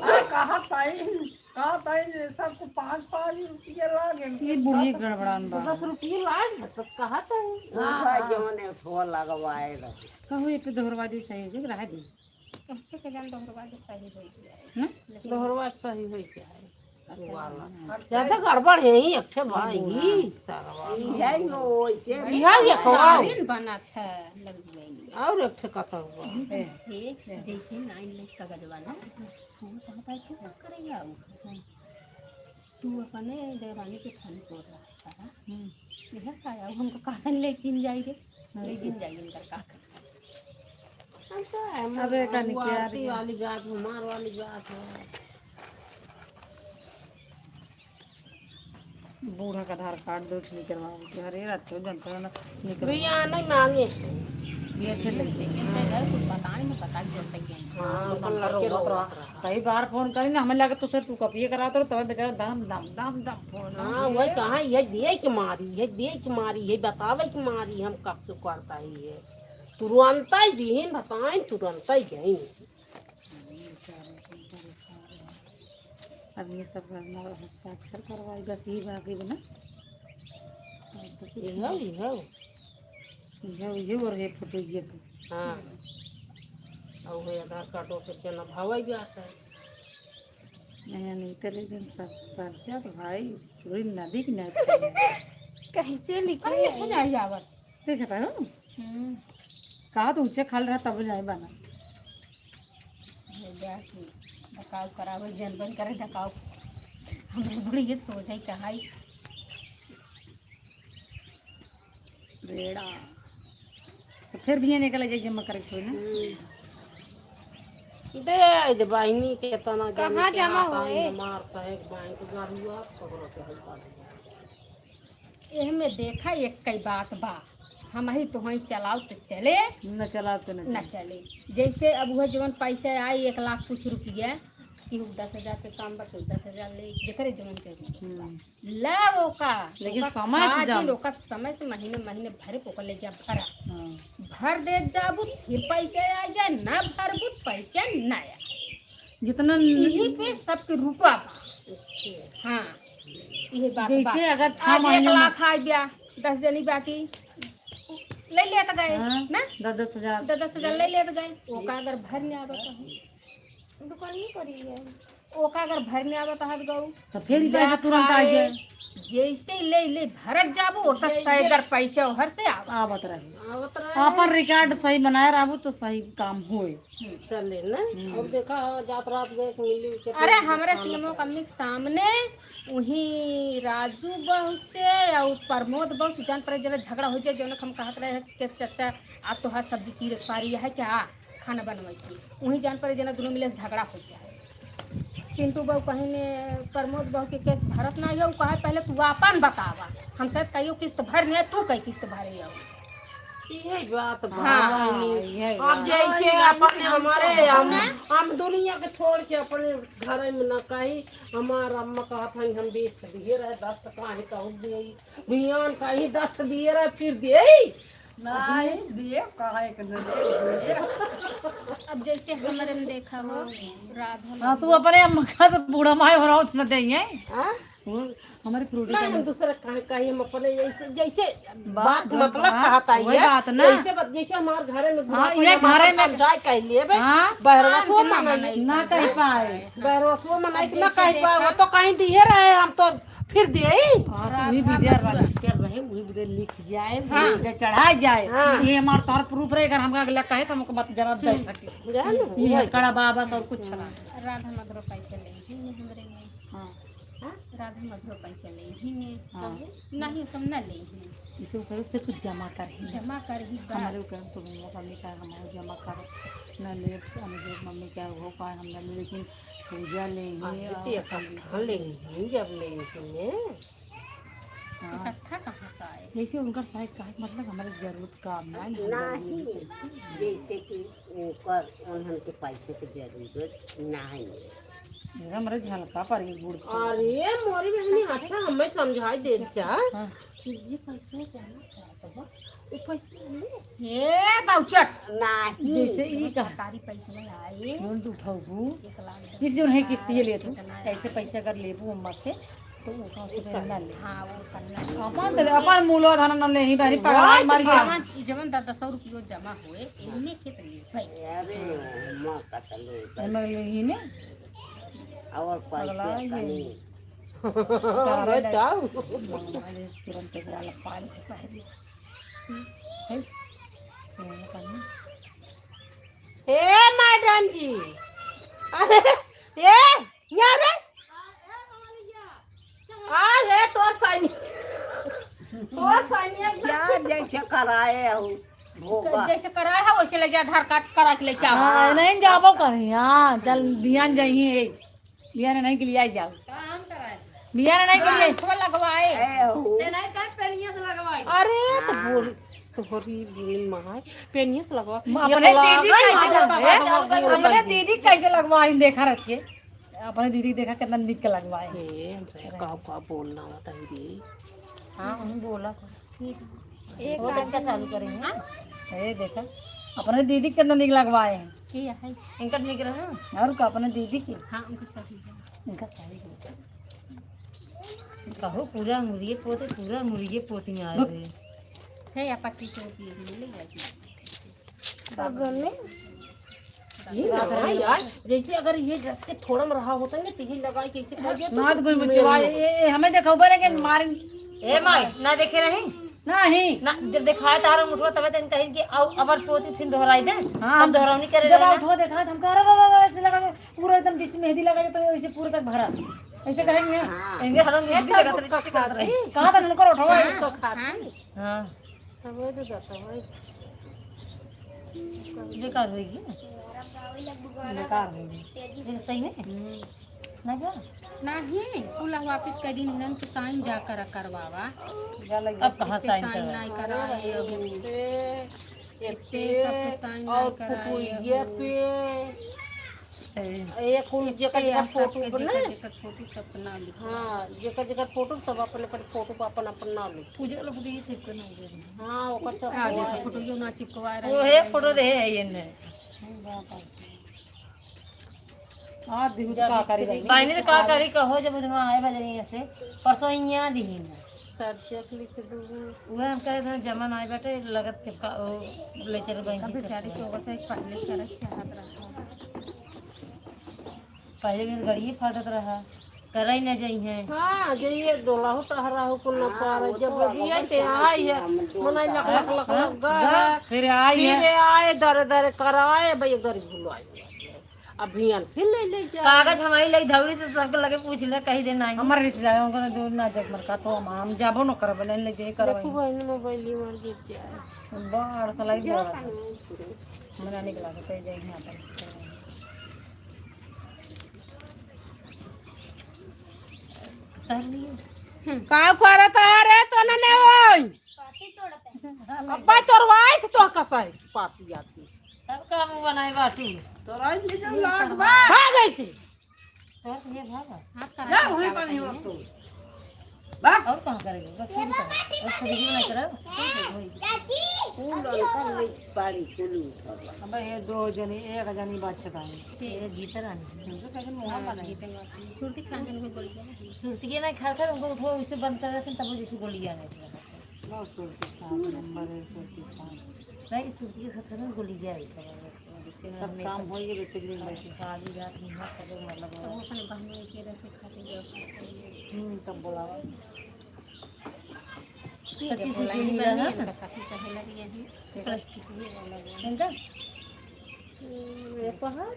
आ, कहा ताई, कहा ताई, ये सबको पाँच पाँच रुपये लागे। ये बुढ़िया गड़बड़ान बा। दस रुपये लाग है, तो कहा ताई। हाँ, हाँ। जौन एक ठो लगवाए रहे। कहू, ये पे दोहरवा दी, सही हो जाए, रह दी। तुमसे के जान दोहरवा के सही हो गया है। ना? लेकिन दोहरवा सही हो गया है। अच्छा, वाला। हाँ। ज्यादा गड़बड़ है ही, एक ठे भाई, बूढ़ा। ई सरवा। ई है यो, इसे भी इहे ये खवाओ। काबिल बनत है, लग गई। और एक ठे कतौ बा। ए। ए, जैसे नाइन में कागज वाला, वो कहता है, "क्यों ना करे जाऊ?" तू अपने देवरानी के फोन कर रहा था। हम्म। यह का है? हमको कहाँ ले चिन जाई रे? ले जिन जाई इनकर का कर। हम तो है, अबे, का निकल आरती गया। वाली बात, हमार वाली बात है। बूढ़ा का आधार कार्ड दो ठो निकलवाओ के। अरे, रात को जनता ना निकलवा। भैया, नहीं मांगे। ये फिर ले। जैसे तो है, कुछ बताए, मैं बताई, जो तक गए। हाँ, अपन लड़के रोवत रहा। कई बार फोन करी ना, हमें लगे तो सिर्फ तू कॉपी करा तो, तब बेचारा दम, दम, दम, दम फोन। हाँ, वही कहा, ये देख के मारी, ये देख के मारी, ये बतावे के मारी, हम कब से करता ही है। तुरंत ही दीन बताएं, तुरंत ही गई। अब ये सब करना और हस्ताक्षर करवाई, बस ये बाकी बना। और तो कुछ ये हो, नहीं। ये हो। ये हो, ये और ये फोटो ये को। हाँ। और वो आधार कार्ड ओके के ना भावा ही आता है। नहीं, नहीं, तेरे दिन सब, सब जब भाई पूरी नदी की नदी। कैसे निकले? अरे, ये तो नहीं आवत। देखता हो? हम्म। कहा तो ऊंचे खाल रहा तब जाए बना। ये जा कि धकाव करावे, जनबन करे धकाव। हमरे बुढ़िया सोझ है कहाई। रेड़ा। तो फिर भी ये निकल जाए जमा करे कोई ना। हम्म। दे आई दे बहिनी के तना कहाँ जमा होए? हमार सहेक बैंक गरुआ पकड़ो के हम कर दिया। एह में देखा एक कई बात बा, हम ही तो हई चलाओ तो चले, न चलाओ तो न न चले। चले। जैसे अब वह जवन पैसा आई एक लाख कुछ रुपया, केहू दस हजार के काम बा, केहू दस हजार ले, जेकरे जवन जरूरत बा। हम्म। ला ओका, लेकिन ओका समय से खा जाओ। जिन, ओका समय से महीने, महीने भरे पे ओका ले जा भरा। हाँ। भर दे जाबू, फिर पैसे आ जाए, ना भरबू, पैसे ना आए। जितना न- यही पे सबके रुपा बा। हाँ, यही बात जैसे बा। अगर छह आज एक महीने में लाख आ गया, दस जनी बाटी, ले लेत गए, हाँ, ना? दस दस हजार। दस दस हजार ले लेत गए। ओका अगर भर नहीं आवत हो, दुकान नहीं करी है। ओका अगर भर नहीं आवत हत गऊ, तो फिर ही या पैसा तुरंत आ खाए, जाए। जैसे ही ले ले भरत जाबू, ओसे जय-, सैगर पैसा ओहर से आवत। आवत रहे। आवत रहे। अपन record सही बनाए रहबू तो सही काम होए। हम्म। चले ना। हम्म। और देखा हो, जात रात गए मिली के अरे, फिर हमरे खाना सीएमओ खाए। कम्मी के सामने वही राजू बहू से और प्रमोद बहू से जान पड़े, जरा झगड़ा हो जाए, जौन हम कहत रहे कि चचा, आप तो हर सब्जी चीरे के पारी है क्या, खाना बनवाई की, वही जान पड़े, जना दोनों मिले झगड़ा हो जाए। पिंटू बहू कहीं ने प्रमोद बहू के केस भरत ना हो, कहे, "पहले तू आपन बतावा, हम शायद कहियो किस्त भर नहीं, तू कई किस्त भरे हो।" यही बात बा, हाँ, बहिनी। यही अब बात। जैसे अपन हमारे, हम, ना? हम दुनिया के छोड़ के अपने घर में न कही, हमार अम्मा कहत हन, हम बीस दिए रहे, दस काहे कहूँ दे, बिहान कहीं दस दिए रहे, फिर दे। नहीं, दिए, काहे के न दे, दिए। अब जैसे हमरे में देखा हो, राधा हाँ, तू अपने अम्मा का तो बूढ़ा माय हो रहा हो, तो न देंगे। हाँ? वो हमारे producer नहीं, हम में दूसरा काहे, काहे हम अपने जैसे, जैसे बात बात, मतलब हाँ, कहता वही है, बात ना। जैसे बात, जैसे हमारे घरे में हाँ, बुढ़ापा ये में घरे हमारे में समझाए कह लिए बे, हाँ। बहरवा हाँ, सो ना मनाई, ना कह पाए। बहरवा सो मनाई, अब ना जैसे कह पाए, वो देखा तो कहीं दिए रहे, हम तो फिर दिए ही। हाँ, तो वही राधा विद्या मधुरा। Master रहे, वही विद्या लिख जाए, हाँ। वही विद्या चढ़ा जाए। हाँ। ये हमार तोहर proof रहे, अगर हमका अगला कहे तो हमको मत जवाब दे सके। जान ये वही। कड़ा बाबस और कुछ ना। राधा मधुरा पैसे ले ही नहीं हमरे में। हाँ। हाँ? राधा मधुरा पैसे ले ही नहीं। हाँ। कहे, नहीं, सब ना ले ही। इसे ऊपर से कुछ जमा कर ही। जमा कर ही बस। हमारे ऊपर सुनिए, हमने कहा हमारे जमा कर, ना ले, हम जो मम्मी क्या हो पाए, हम ना ले, लेकिन पूजा ले ही हाँ, और इतनी सब सब हाँ ले ही, जब ले ही ने। हाँ। इकट्ठा कहाँ से आए? जैसे उनका शायद कहे के मतलब हमारे जरूरत काम ना है, हम नहीं, जरूरी पैसे। जैसे कि ओकर, उन्हन के पैसे के जरूरत नाही। ये हमरे झलका पर ये गुड़ के। अरे मोरी बहनी, अच्छा हमें समझाई दे चा। हाँ। कि जी पैसे जमा करत बा, उ पैसे ले। हे बाउचट। नाही। जैसे ई का सरकारी पैसे में आए। लोन तो उठाऊ। एक लाख दस इस जो नहीं किस्ती ले तू। कितना है? ऐसे पैसे अगर लेबू अम्मा से, तो वो कहाँ से करना ले? हाँ, वो करना है। अपन तो अपन मूलो धन न ले ही बारी पगला मार गया। जवन, जवन दस दस सौ रुपयो जमा होए, इनमें के तो ले भाई। अरे, माँ का तो ले भाई। हमर ले ही ने। और पैसे पगला है ये। कनी। बताओ। तुरंत एक वाला पानी पहले। है? ये पानी। हे मैडम जी, अरे, ए, यहाँ रे। आ, हे तोर सैनिक, तोर सैनिक। क्या जैसे कराए हो, भोगा। जैसे कराए हो, वैसे ले जा, आधार कार्ड करा के ले जा। हाँ, नहीं जाबो करी, हाँ, चल, बिहान जाइए, बिहान नहीं के लिए आई जाओ। काम कराए। बिहान नहीं के लिए। आंखों लगवाए। ए हो। ते नहीं कर, पेनिया से लगवाए। अरे, तो हाँ। बोल, तोहरी बहन माय, पेनिया से लगवा। अपने दीदी कैसे लगवाए? अपने दीदी कैसे लगवाए, देखा रच के। अपने दीदी देखा कितना निक लगवाए। ए, हमसे का, का बोलना होता है रे? हाँ, हम बोला। एक वो तरीका चालू करेंगे, हाँ? ए, देखा, अपने दीदी कितना निक लगवाए हैं। की है? इनका निक रहा? और का, अपने दीदी की? हाँ, उनकी सही है। इनका सही है। कहो, पूरा अंगुरिये पोते, पूरा अंगुरिये पोती आ रुक। रहे। है या पट्टी चौकी एक में ले जाके। ये ना यार, जैसे अगर ये रख के थोड़ा में रहा होता ना, तो ये लगाई कैसे खा गया, तो नाथ कोई बच्चे भाई, ए, ए, हमें देखो, बोले के मार। ए माई, ना देखे रही? नहीं। ना, जब दिखाए तारा मुठवा, तबे तन कहीं कि आओ, अबर पोती फिर दोहराई दे। हाँ, तब हम दोहरावनी करे जब रहे ना। उठवा देखा, हम कह रहे, रहे, रहे, ऐसे लगा के पूरा एकदम जैसे मेहंदी लगा के, तो वैसे पूरा तक भरा। ऐसे कहेंगे। हाँ। इनके हाथ में ये मेहंदी सब लगा, गुटखा तो खाते हैं। कहाँ था उनका उठवा? हाँ, तो खाते हैं। हाँ। तब वही तो जाता है। बेकार होएगी। बेकार होएगी। तेजी से। सही में? हम्म। ना क्या? नहीं, कुल वापस कर दिन, इन्हन के साइन जा कर करवावा। जा लग अब कहाँ सबके साइन साइन करवाए? नहीं कराए अरे अभी। पे, एक पे सबके पे साइन और नहीं कराए फोटो ये अभी। पे। ए, ये कुल जेकर जेकर फोटो बना। जेकर जेकर फोटो सब नाम लिखा। हाँ, जेकर जेकर फोटो सब अपन अपन फोटो पर अपन अपन नाम लिखा। पूजे वाला फोटो ये चिपके नहीं दे। हाँ, ओकर सब आ, देखो, फोटो ये ना चिपकवा रहे वो है, हैं। फोटो दे है ये ने। हाँ, बात है। हाँ, दिहु तो का करी भाई? बहनी तो का करी कहो, जब उतना आए बजे से, परसों यहाँ दिही ना। सर चेक लिख दू। उहे हम कहे थे, जमा नाई बाटे, लगत चिपका, ओ, लेटर बैंक कभी चिपका। चारी को बस एक पहले करे चाहत रहा। पहले भी गड़िए फाटत रहा, करई न जइहें। हाँ, जइए डोला हो, तहरा हो कुल न पार, जब बगिया से आई है, मनाई लक, लक, लक, लक, गा है। फिर आई है। फिर आए, दरे, दरे कराए, भैया गरीब भुलाए। अब भियान फिर ले, ले जा। कागज हमारी लई धौरी तो सबके लगे पूछ ले, कही दे नहीं। हमारे रिश्तेदारों को ना दूर ना जब मरका तो हम, हम जाबो न करब, नहीं ले जे करब। देखो बहन, मोबाइल ही मर गिर जाए। बड़ सलाई जा बड़ा। मना निकला के जाए यहाँ पर। का करत है रे, तो न ने होई? अब्बा तोरवाई तो कसाई पाती आती। तब का मुंह बनाई बाटू? तोरवाई ले जाओ, लाग बा। भाग ऐसे। तोर ये भागा। जा, वहीं पर नहीं हो तो। भाग। और कहाँ करेंगे? बस ये भी करो। और खुद ही नहीं करो। चाची, तू लड़का नहीं पारी कुलू। अब ये दो जनी, एक जनी बचत आई। ये भीतर आनी। तो कैसे मुंह बनाई? सुरती खान जन को गोली दिया। सुरती के नहीं खा कर उनको उठो, उसे बंद कर रखे, तब वो जैसे गोली आने लगा। बहुत सुरती खान नंबर है, सुरती खान। नहीं, सुरती के खत्म गोली गया है, जिससे सब हमेशा काम हो गए, बेटे के दिन बैठे। काली रात में सब लोग मतलब तो वो अपने बहनों के रस खाते हैं। हम्म, तब बोलावा। ठीक है, पच्चीस रुपये बोलाइए, मिला है। इनका साथी सहेला भी है, प्लास्टिक भी वाला है। इनका? हम्म, ये तो है।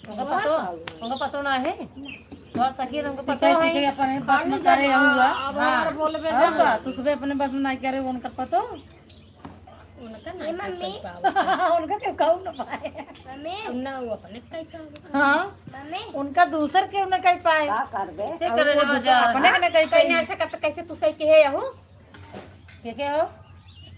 उनका पतो, उनका पतो ना है। तोर सखी तो उनका पतो सीखे, है। सीखे अपने बस में करे हुआ। अब हाँ। और बोलबे और ना। का? तू सुबह अपने बस में ना करे, उनका पतो। उनका ना ए, मम्मी। कर पाओ। उनका क्यों कहू ना पाए? मम्मी। ना वो अपने कहीं का। हाँ। मम्मी। उनका दूसर के उन्हें कहीं पाए। का करबे? से और करे वो जब दूसर बाजार। अपने के ना कहीं पाए। कैसे कत-, कैसे तू सही के है यहू? के के हो?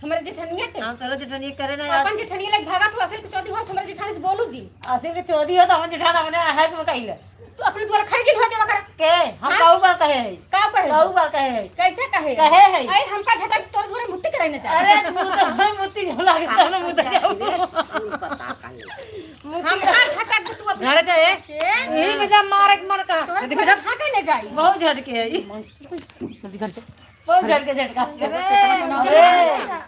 हमरे जेठनिया के। हाँ, तोरा जेठनिया करे ना अपन यार। जेठनिया लग भागा तू, असिल के चौधी हो, हमरे जेठानी से बोलू जी। असिल के चौधी हो तो हमरे जेठान अपने है के कहिले। तू अपने द्वारा खड़ी जिन हो देवा कर। के? हम हाँ? काऊ बार कहे है? काऊ कहे? काऊ बार कहे है? कैसे कहे? कहे है। अरे हमका झटक तोर द्वारा मुत्ती करे न चाहे। अरे तू तो हमें मुत्ती जो लागे, तब ना मुत्ती जाऊ। मुत्ती हमका झटक तू अपने घर जाए। के? यही में जा मारे के मन का। तोर यदि में जा झटक ले जाई। बहुत झटके है। जल्दी घर चल। बहुत झटके झटका। अरे, अरे,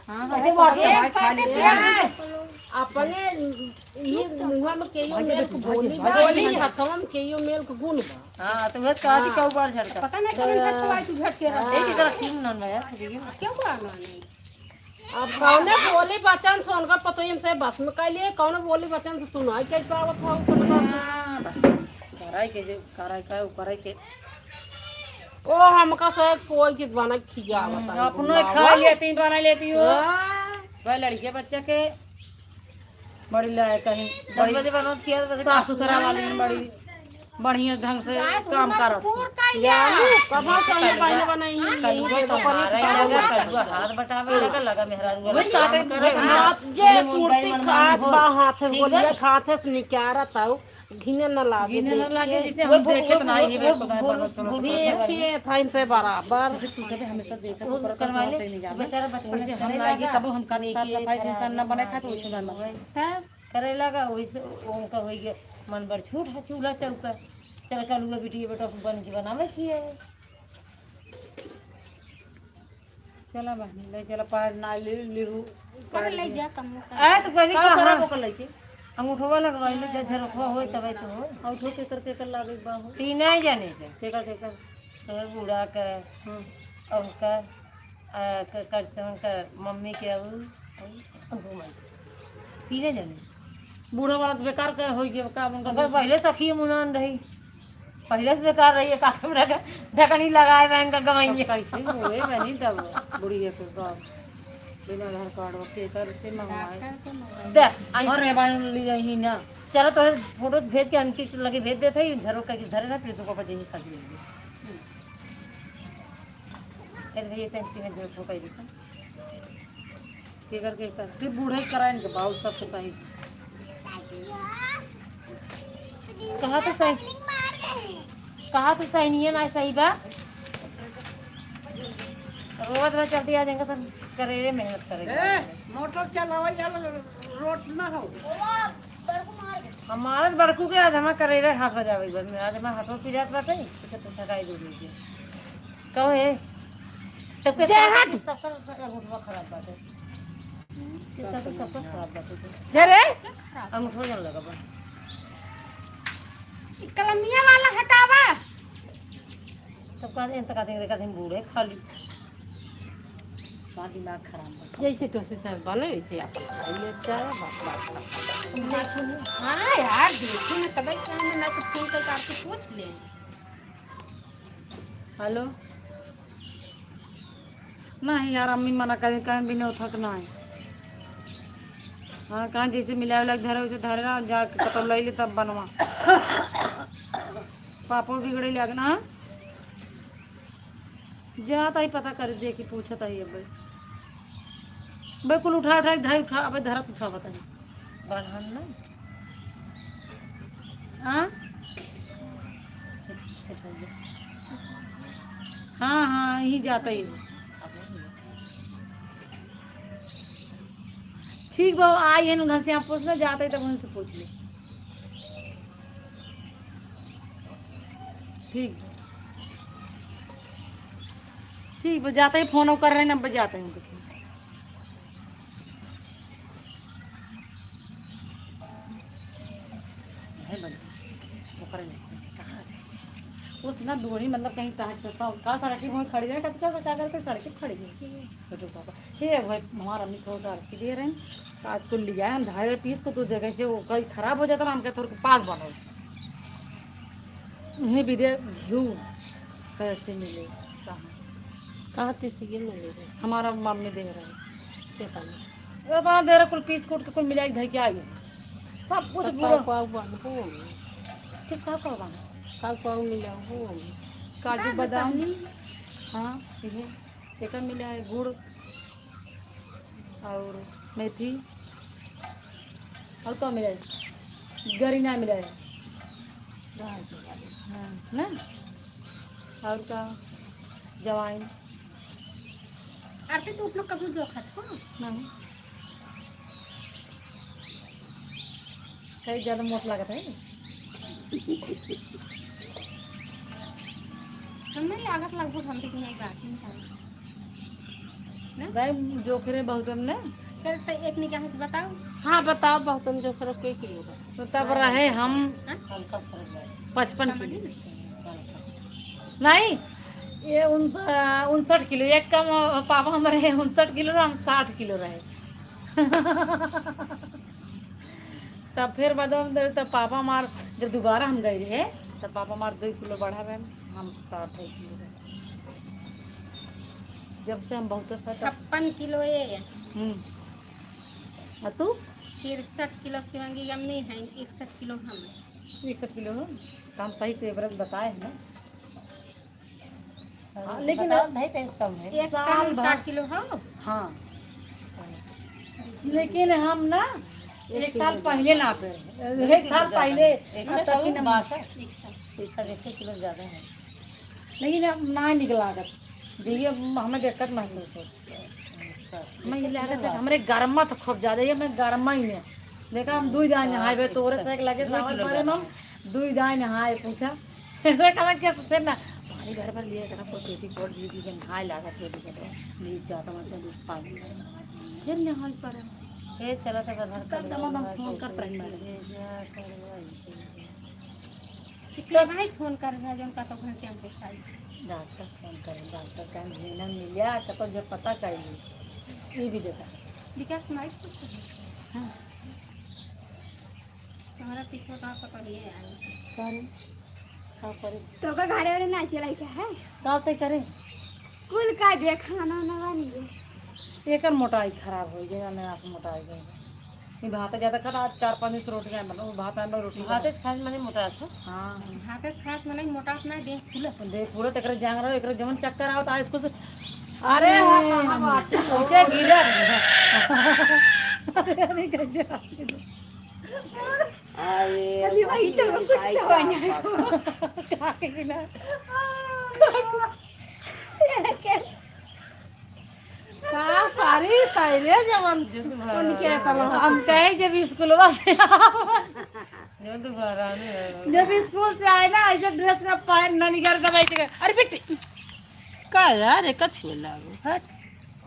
हाँ, ऐसे मार के एक बात है। अपने ये मुँह में केयो मेल के बोली, बोली हथवा में केयो मेल के गुण बा। हाँ, तो बस काची हाँ। का ऊपर झटका। पता नहीं कौन झटका आई तू झटके रहा। एक ही तरह क्यों ना यार, देखिए। क्यों बा ना नहीं? अब कौने बोली बचन से उनका पतोहियन से बस में कह लिए, कौने बोली बचन से तू नहीं कह पावत हो, ऊपर से। हाँ, कराई के जे, कराई का, ऊपर के। ओ, हमका से कोई के बना खिया हम्म, बताई, अपनो बुलावा। खा लेती, बना लेती हो। हाँ। भाई, लड़के बच्चा के बड़ी लायक है, दस बड़ी बजे बनत किया, बजे साफ सुथरा वाली है, बड़ी बढ़िया ढंग से काम करत। जानू, कब से ये बहने बनाई है? कलुआ तो मारे लगा, कलुआ हाथ बटावे लगा, लगा मेहरारू वही कहते हैं, हाथ जे सुरती खात बा, हाथ से गोलिया खात है, निकारा ताऊ। घिने न लागे, घिने न लागे, देखे। जैसे हम देखे तो नहीं, ये वो, वो, वो, वो, देखे था इनसे बराबर। जैसे तू सब हमेशा देखे वो तो करवा ले, से नहीं जाना। बेचारा बचपन वैसे से हम करे लागे, लगा। तब हम का साफ सफाई से इंसान ना बने खाए, तो वैसे ना बने। तब करे लगा, वैसे उनका होई गया, मन बड़ झूठ है, चूल्हा चौका। चल कलुआ बिटिया बेटा बन के बनावे की है। चला बहनी, ले चला, पार ना ले, लेहू, पकड़ ले जा, कम कर। आ, तो कहनी का कहाँ? करब ओकर लइके? अंगूठवा लगवाई लो, जा झरोखवा होई, तबे तो होई। अंगूठो केकर, केकर लागे बा हो? तीन ही जाने के। केकर, केकर? तोहर बूढ़ा के, हम्म। और का, आ, क-, करचन के, मम्मी के, और, और घूमल। तीने जने। बूढ़ा वाला तो बेकार के होई गया, का उनका ओकर पहिले सखी मुनान रही। पहिले से बेकार रही है, काके में रख, ढकनी लगाए बैंक का गवाइए। कैसे होए बनी तब बुढ़िया के बाप? बिना आधार कार्ड के कर से मंगवाए। डॉक्टर से मंगवाए। दे, आई। और रेबान ली रही ना। चलो, तोरे फोटो भेज के अंकित लगे भेज देते हैं, झरो करके धरे ना, फिर तो पापा जी साथ लेंगे। हम्म। ए भैया, तैं तीन झरो फोटो कर देता। केकर, केकर? सिर्फ बूढ़े कराइन के बाबू सबसे सही। कहा तो सही, कहा तो सही नहीं है, ना सही बा। रोज रोज चलती आ जाएंगे तो करेरे मेहनत करेंगे। ए, मोटर चलावा जाला, रोड ना हो। हमारे बड़कू के आज हमारे करेरे हाथ बजावे एक बार में, आज हमारे हाथों पी जात बाटे, तो थकाई दे दीजिए। कहो हे, तब के जय साथ हट। सबकर अंगूठवा खराब बाटे। कितना तो सबकर खराब बाटे। जा रे। अंगूठवा जन लगा बा। ई कलमिया वाला हटावा। तब का दिन, तक दिन, दिन बूढ़े खाली। का दिमाग खराब बा। जैसे तोसे सब बने, वैसे अपन खाई ले, चाहे बात, बात, बात। हाँ यार, देखो ना, तब क्या ना, ना तो फोन करके आपसे पूछ ले। हेलो। नहीं यार, अम्मी मना कर, कहीं भी नहीं उठक ना है। हाँ, कहाँ जैसे मिला वाला धरे, उसे धरे ना, जाके कतौ ले ले तब बनवा। पापो बिगड़े लग ना। जात आई पता कर, देखी, पूछत आई अब। बे कुल उठा, उठा, धर, उठा, अबे धरत उठावत आई। बढ़न ना। हाँ? से, से पहले। हाँ, हाँ, यही जाता ही। ठीक बा, आई है ना, उधर से आप पूछना जाता है, तब उनसे पूछ ले। ठीक। ठीक बा, जाता ही फोन कर रहे हैं, अब जाता ही उनके फोन। है बंद। ओकरे नहीं, कहाँ है? उस ना दूरी, मतलब, कहीं कहाँ चलता हो, का सड़क की वहीं खड़ी है, कब, कब, का करके सड़क की खड़ी है। तो जो पापा, हे भाई, हमारा अम्मी थोड़ा सा सीधे रहे, आज को लिया है, धारे पीस को तो जगह से वो कहीं खराब हो जाता ना, हमके थोड़ा पाक बनाओ। ये भी दे, घिऊ कैसे मिले, कहाँ? कहाँ तीसी के मिले रे? हमारा मम्मी दे रहे। के पानी? ये बात दे रहे, कुल पीस कूट के कुल मिला के धर के आई। सब कुछ तो पूरा। काव काव बन हो? किस काव काव बन? काव काव मिला हो? काजू, बादाम, बादाम। हाँ, ये एकर मिला है गुड़ और मेथी और का मिला है? गरी ना मिला है। हाँ, ना? और का? जवाइन। आरती, तू अपना कभी जोखत हो? नहीं। कहीं ज्यादा मोट लागत है? हमें लागत लगभग हम भी नहीं बात नहीं खाए। ना? गए जोखरे बहुत हमने। फिर तो एक निगाह से बताओ। हाँ, बताओ, बहुत हम जोखरे कोई किलो का। तो तब रहे हम हाँ? पचपन किलो। नहीं, ये उन-, अ, उनसठ किलो, एक कम, अ, पापा हमारे उनसठ किलो रहे, हम साठ किलो रहे। तब फिर बाद में, तब पापा हमार, जब दोबारा हम गए रहे, तब पापा हमार दो किलो बढ़ा रहे, हम साठ है किलो रहे। जब से हम बहुत सा-, छप्पन किलो ये। हम्म। आ तू? तिरसठ किलो शिवांगी अम्मी है, इकसठ किलो हम। इकसठ किलो हो? तो हम सही तो average बताए हैं ना। हाँ, लेकिन बताओ, नहीं तो इसका है। एक साल कम भर। साठ किलो हो? हाँ। लेकिन हम ना एक एक साल किलो पहले ज्यादा। नापे रहे। एक साल पहले, एक साल तब की पहले ना बासठ। एक साल। एक साल एक किलो ज्यादा है। लेकिन अब ना निक लागत। जइए हमें दिक्कत महसूस हो। अच्छा। मैं ये लागत है कि हमरे गरमा तो खूब ज्यादा, ये मैं गरमा ही है। देखा, हम दुई दाई नहाए बे, तोरे से एक लगे दो सावन किलो भरे में ज्यादा हम है। दुई दाई नहाए, पूछा। ऐसे कहना कि फिर ना, हमारे घर पर लिए कहना, कोई पेटीकोट भी दी, नहाए लागत पेटीकोट में। नहीं जाता, मतलब, उस पानी में। फिर नहाए पर। ये चला था, घर तब का दमा दम फोन करत रही, मैडम। भेजा, सरवा, तो के भाई फोन कर रहा, जौन का तो घर से हमको साई। डॉक्टर फोन करे, डॉक्टर कहें भेना मिलिया, तो जब पता कर ली। ये भी देखा। विकास माइक कुछ हाँ। तुम्हारा पीछे का पकड़िए आई। का रे? का करे? तो का घरे वाले ना चलाई का है? का ते करे? कुल का दे खाना ना बनी है। एकर मोटाई खराब हो गई, अनाज मोटाई गई। ये भात ज्यादा खा, आज चार पाँच दिन से रोटी नहीं बना, वो भात में रोटी भात बना। से खास मने मोटा था। हाँ। भात से खास मने मोटा अपना देह फूला। देह फूला, तो एकरे जांग रहो, एकरे जवन चक्कर आओ, तो आज कुछ अरे, ए, हाँ, हाँ, हाँ, हाँ। पीछे गिरा। अरे, अरे, कैसे हाथ से दे। अरे, अरे, भाई, तो कुछ तो बना है। का कहिला? का पारी तैरे जवन उनके कलम। हम कहे जब स्कूलवा से आओ। जब स्कूल से आए ना, ऐसे ड्रेस ना पहन ना निकर दबाई के। अरे बेटी। का यार, एक छुए लागो, हट।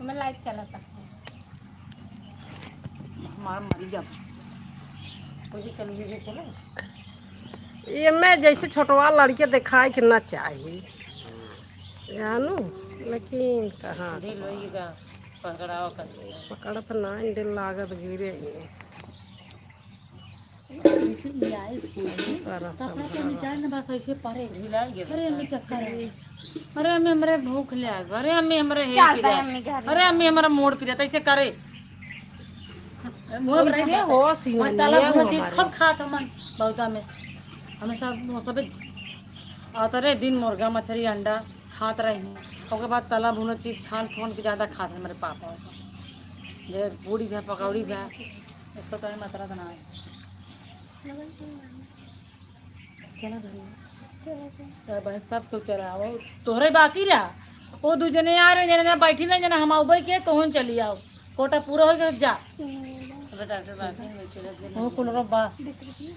मैं लाइट चलाता। हमार मरी जब। कोई चल भी देखो ना। ये मैं जैसे छोटवा लड़के दिखाए के ना चाही, जानू, लेकिन कहाँ ढील होई का, पकड़ाओ कर। पकड़त ना, ढील लागत गिरे ही। जैसे ये आए स्कूल में, तो अपना तो निकाल ना, बस ऐसे परे। ढीला ही है। अरे, हमें चक्कर है। अरे, हमें, हमरे भूख ले आए। अरे, हमें, हमरे हे चल, पिरा। अम्मी घर में। अरे, हमें, हमरा मोड़ पिरा, ऐसे करे। मुँह बनाई दे। होश ही नहीं है वो चीज हमारे। खूब खात हमन, बहुता में। हमें सब, वो सब अतरे दिन मुर्गा, मछरी, अंडा खात रही। ओकर बाद तला भुना चीज छान फोन के ज्यादा खात है हमारे पापा। जे पूड़ी भा, पकौड़ी भा, एक तो तोरे मात्रा तो ना है। चला भाई। चला भाई। तब भाई सब तो चला, वो तोहरे बाकी रहा। वो दू जने आ रहे, जने बैठी रहे, जने हम आउबे के, तोहन चली आओ। कोटा पूरा हो गया, जा। चला। अबे डॉक्टर बाकी में बैठे रह, वो कूलर बा। बीस रुपया।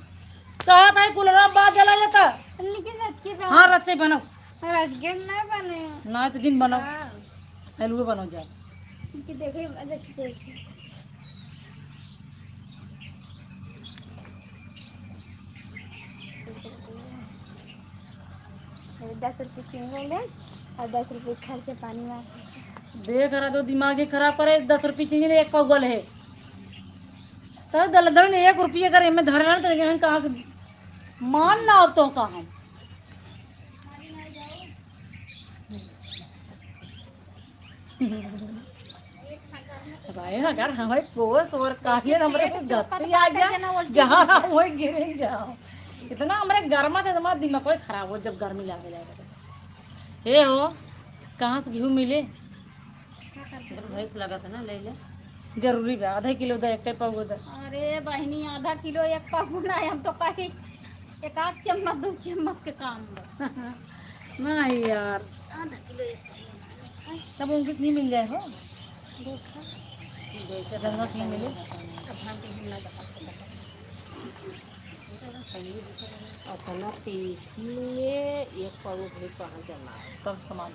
कहत है कूलर बा, जला लेता। लेकिन रच के बा। हाँ, रचे बनाओ। रच के ना बने। ना तो जिन बनाओ। हाँ। हलवे बनाओ जा। कि देखे, देखे, देखे। दस रुपये चीनी ले और दस रुपये खर्चे पानी मार। देख रहा तो दिमाग ही खराब करे, दस रुपये चीनी ले एक पौवा ले। तो दलदल ने एक रुपये अगर एमे धरे ना तो कहाँ से मान ना हो तो कहाँ। भाई, अगर हमें पोस और काहे हमरे को गत्ती आ गया, जहाँ हम वही गिरे जाओ। इतना हमरे गर्मा से हमारा दिमाग कोई खराब हो जब गर्मी लागे जाए तो। हे हो, कहाँ से गेहूँ मिले? भैंस लगत है ना, ले ले। जरूरी बा, आधा किलो दे, एक पौवा दे। अरे बहिनी, आधा किलो एक पौवा ना, हम तो कही एक आध चम्मच, दो चम्मच के काम बा। नहीं यार, आधा किलो एक पौवा। तब उनके नहीं मिल जाए हो? देखा। जैसे रंगत नहीं मिले। अब हम के हिम्मत बता सकते। अपना पीसी में एक पौवा भी कहाँ जमा है? तब सामान।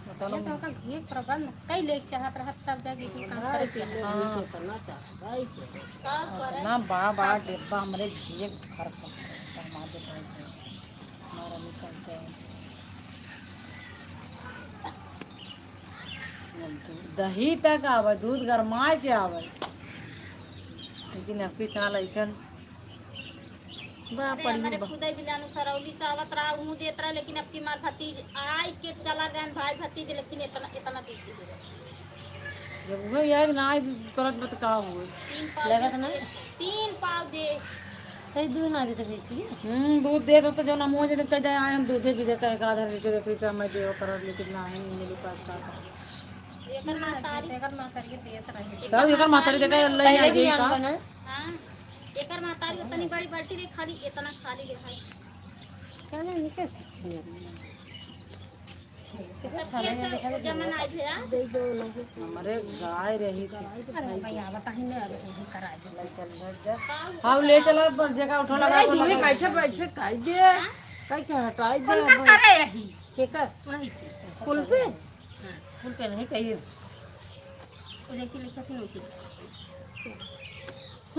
ये तो ओकर घी प्रबंध कई लेके चाहत रहत, तब जाके कुल काम करे के चाहत। हाँ। कितना चाहत भाई के। का करे? ना बा, बा डिब्बा हमरे घी भर के हमारे भाई के। हमारा निकल के। दही तक आवे, दूध गरमाए के आवे, लेकिन अबकी साल ऐसन बा। अरे, पड़ी हमारे बा। खुदे बिलानु सरौली से आवत रहा, ऊ देत रहा, लेकिन अबकी मार भतीज आई के चला गए भाई भतीज, लेकिन इतना, इतना दीदी हो गए। जब उहे यार ना आई करत बा त का हुए? तीन पाव लगत दे, ना? तीन पाव दे। सही दूध ना देते भैंसी। हम्म, दूध दे तो, तो जो ना मुँह जे देते जाए, आए हम दूधे भी देता है, एक आधा लीटर, एक लीटर मैं देवा करत, लेकिन ना है, मेरे पास का। एकर महतारी, एकर महतारी के देत रहे। तब एकर महतारी देखा, ले पहले आई भी गई का? अनपढ़ है। हाँ, एकर महतारी उतनी बड़ी बाल्टी रही, खाली इतना खाली रहा। क्या ना, निकल सकती है। कितना खाना खाने खाने जमन आए भैया। हमरे गाय रही थी। अरे भैया, बताही ना, अरे हम करा दे। चल, चल, चल। हाँ, ले चला, पर जगह उठा लगा, अरे, उठा लगा। बैठे, बैठे खाई दे। हाँ? कहीं के हटाई दे, उनका अब। करे यही। के का? वही। कुल पे? हाँ, कुल पे नहीं कहिए। वो जैसे लिखा थी, वैसे लिखा।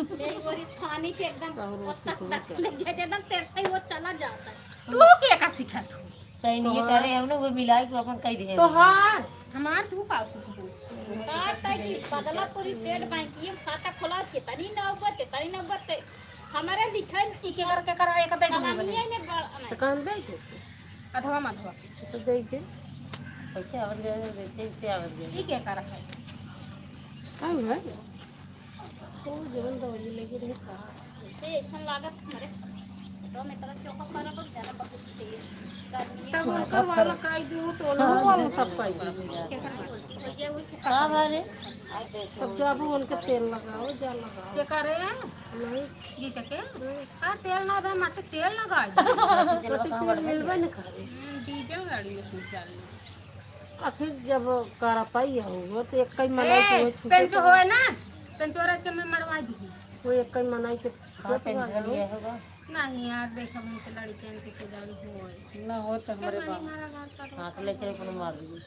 मेरी बोली खानी के एकदम और उसकी ओत्ता कुल तक क्या? लग जाए, एकदम तेरछा ही वो चला जाता है। तू के का सिखा तू? सही नहीं तो करे, हम लोग वो मिलाई को अपन कह दे। तो हाँ। हमार तू का सुख हो? का तय की बदलापुर स्टेट बैंक ये खाता खोला, कितनी नौबत, कितनी नौबत है। हमारे लिखल ई के कर, के कर, एक दे दूंगी कलमिया बोले। ने बड़-, तो कहाँ दे दे? अधवा मधवा। तो दे दे। कैसे आवत गए, कैसे, कैसे आवत गए? ई के कर है? का हुआ? तो जवन दवाई लगी रहे का? ऐसे ऐसन लागत हमरे। तो मैं तरफ चौका पर अब ज्यादा पकड़ के गर्मी तब उनकर वाला काई दू, तो उनकर वाला सब काई दू। के कर? भैया वो का बारे? तब जाबू उनके तेल लगाओ, जा लगाओ। के करे? नहीं। गीता के? हम्म। का तेल ना दे, माटे तेल लगाई दे। तो तेल मिलबे न करे। हम्म, डीजल गाड़ी में सूट डाल ली। आखिर जब करा पाई हो, तो एक कई मनाई के ए, वो छूटे पेंच तो होए ना, पेंचवा राज के मैं मरवा दी। वो एक कई मनाई के हाँ, छूटे पेंच वाला हो। लिए होगा। नहीं यार, देख, अब हमके लड़कियन के के जरूरी होए। ना हो तो हमरे बाप। मारा घर पर हाँ, तो ले चल, कोनो मार दीजिए।